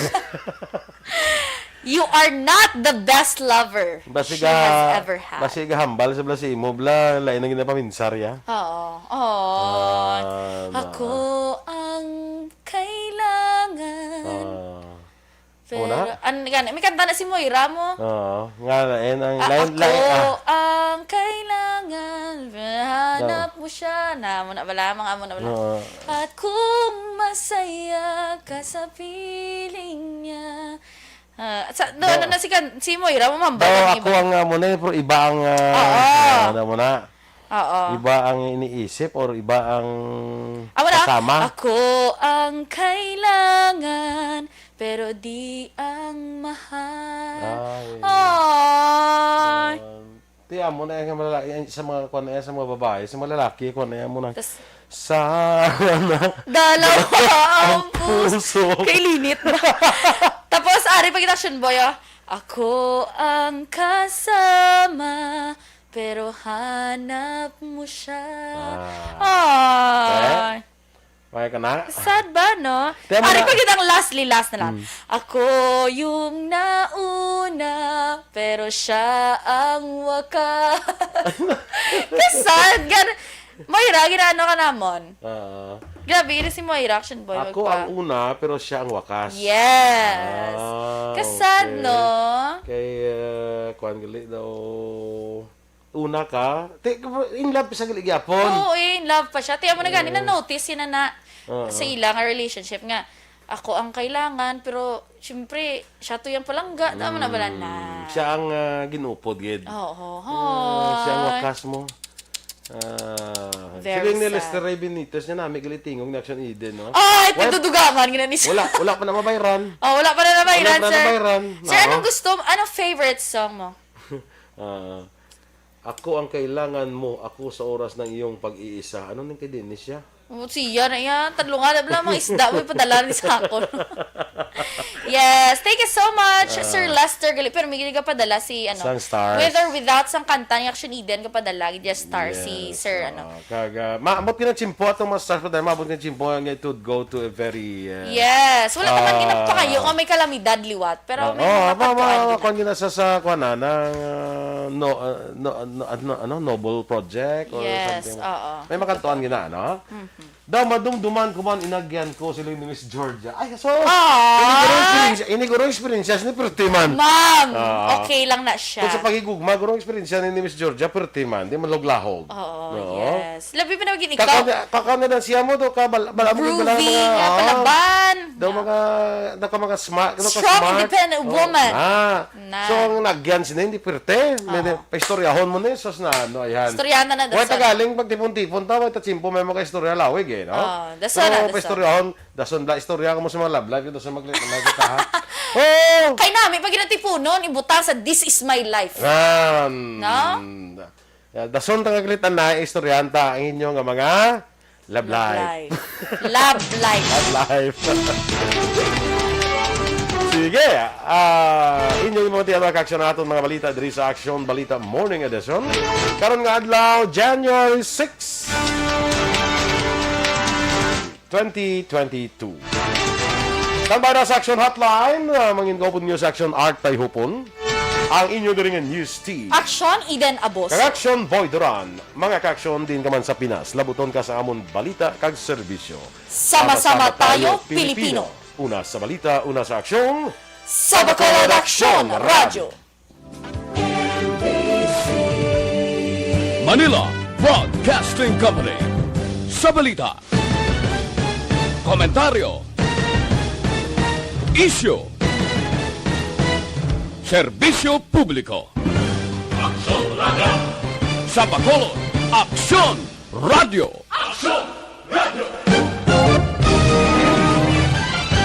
You are not the best lover Basi she ka, has ever had. Basi ka hambal sa bla si imo, bla, lain ang ginapaminsar, ya. Oo. Oo. Ah, na. Ako ang kailangan. Ah. Pero, Una? An-, gani, may kanta na si Moira mo. Oo. Nga na, eh, ang Ah, lain, ako lain, ah. Ang kailangan, hanap No. mo siya. Na, mo na bala, mga mo na bala. Oo. At kung masaya ka sa piling niya. Ah, sa, no, Do- ano na si kan-, si Moira mo, ma'am, Do, ba, ako iba? Ang, ah, muna, eh, pero iba ang, ah, Oo. Ano mo na? Oo. Iba ang iniisip or iba ang Amo na, kasama? Ako ang kailangan, pero di ang mahal. Ay. Ay. Um, ti, amo na yung malala-, yung sa mga, kuwan na yan, sa mga babae, sa mga lalaki, kuwan na yan mo na. Tas, Sana dalawa ang ang puso. Puso. Kay linit na. Tapos, ari pa kita, Shun Boy, oh. Ako ang kasama, pero hanap mo siya. Ah. Ay. Eh? May ka na? Sad ba, no? Kaya mo Ari na pa kitang lastly, last na lang. Hmm. Ako yung nauna, pero siya ang wakas. Kasad, gan-, Moira, ginaano ka namon? Oo. Grabe, yun si Moira, action boy, Ako magpa- ang una, pero siya ang wakas. Yes. Ah, Kasad, okay. No? Kay, uh, kuwan gali daw, una ka, ti-, in love pa siya gali gyapon. Oo, eh, in love pa siya. Tiyan mo na gani, Oo. Na-notice yun na, na Oo. Sa ila nga relationship nga, ako ang kailangan, pero, siyempre, siya to yung palangga. Tama na ba na? Mm, siya ang, ah, ginupod, gid. Oo, Ah, siya ang hi. Wakas mo. Ah, Very siling ni sad. Lester Ray Benitez niya, nami gali tingog ni Action Eden, no? Ay, Why? Pagdudugangan, gina ni siya. Wala, wala pa na mabayran. Oh, wala pa na nabayran, Wala pa na sir. Nabayran. Sir, Oo. Anong gusto mo? Anong favorite song mo? Ah, ako ang kailangan mo, ako sa oras ng iyong pag-iisa. Ano ning kay Dennis siya? Oh, siya na yan. Tadlo nga na bala, mga isda mo ipadala ni sa ako. Yes, thank you so much, Ah. Sir Lester Gali. Pero may gini ka padala si, ano, Sang stars. With or without sang kanta ni Action Eden ka padala, gid ya star si Yes, Sir, ah, ano. Kag, ah, maabot ka na tsimpo atong mga stars pa dahil maabot ka na tsimpo nga it would go to a very, uh, Yes, wala naman ah, ginapangayo nga may kalamidad liwat, pero ah, may oh, mga ma-, ma-, pagkuan gina. Kuan gina sa, sa kuan na, ng, uh, no, uh, no, no, ano, ano, Noble Project or Yes, something. Oo. May makantuan gina, no? Mhm. Daw madumduman ko man inagyan ko sila ni Miss Georgia. Ay, so, Ah! Ini guro experience, ini guro experience ni Pertiman. Ma'am, Ah. Okay lang na siya. Kung sa paghigugma, guro experience ni Miss Georgia, Pertiman. Di man laglahog. Oo, Oo. Yes. Labi pa na maging ikaw. Kakaw na, kakaw na lang siya mo to, ka bal-, bal-, Groovy, mga, nga, ah, palaban. Daw Na. Mga, daw ka mga smart, daw ka Strong, smart. Independent Oh, woman. Na. Na. So, ang nagyan sila, hindi perte. May Oo. Paistoryahon mo na yun, sus na, ano, ayan. Istoryahan na na, Wala dason. Tagaling, pagtipon-tipon, tawag, tatsimpo, may mga istorya, lawig, eh, no? Oo, dason So, na, dason. Paistoryahon, dason, bla, istorya ka mo sa mga love life, dason, mag-, mag-, ha? Oh! Kay nami, pag ginatipunon, ibutang sa This Is My Life. Yan. No? Yeah, dason ta nga kalitan na, istoryahan ta ang inyo nga mga love Love life. Life. Love life. Love life. Sige, ah, inyo yung mga tiyatwa ka-action naton mga balita diri sa Action Balita Morning Edition. Karon nga adlaw, January six, twenty twenty-two. Standby na sa Action Hotline, ah, mangin ko po ninyo sa Action Art Tayhupon. Ang inyo diri nga news team. Aksyon, Eden Abos. Kag Aksyon, Boy Duran. Mga ka-aksyon, diin ka man sa Pinas, labuton ka sa amon balita kag serbisyo. Sama-sama tayo, Pilipino. Una sa balita, una sa aksyon. Sa Bacolod Aksyon Radyo. Manila Broadcasting Company. Sa balita, komentaryo, isyu, serbisyo publiko. Aksyon Radyo. Sa Bacolod, Aksyon Radyo. Aksyon!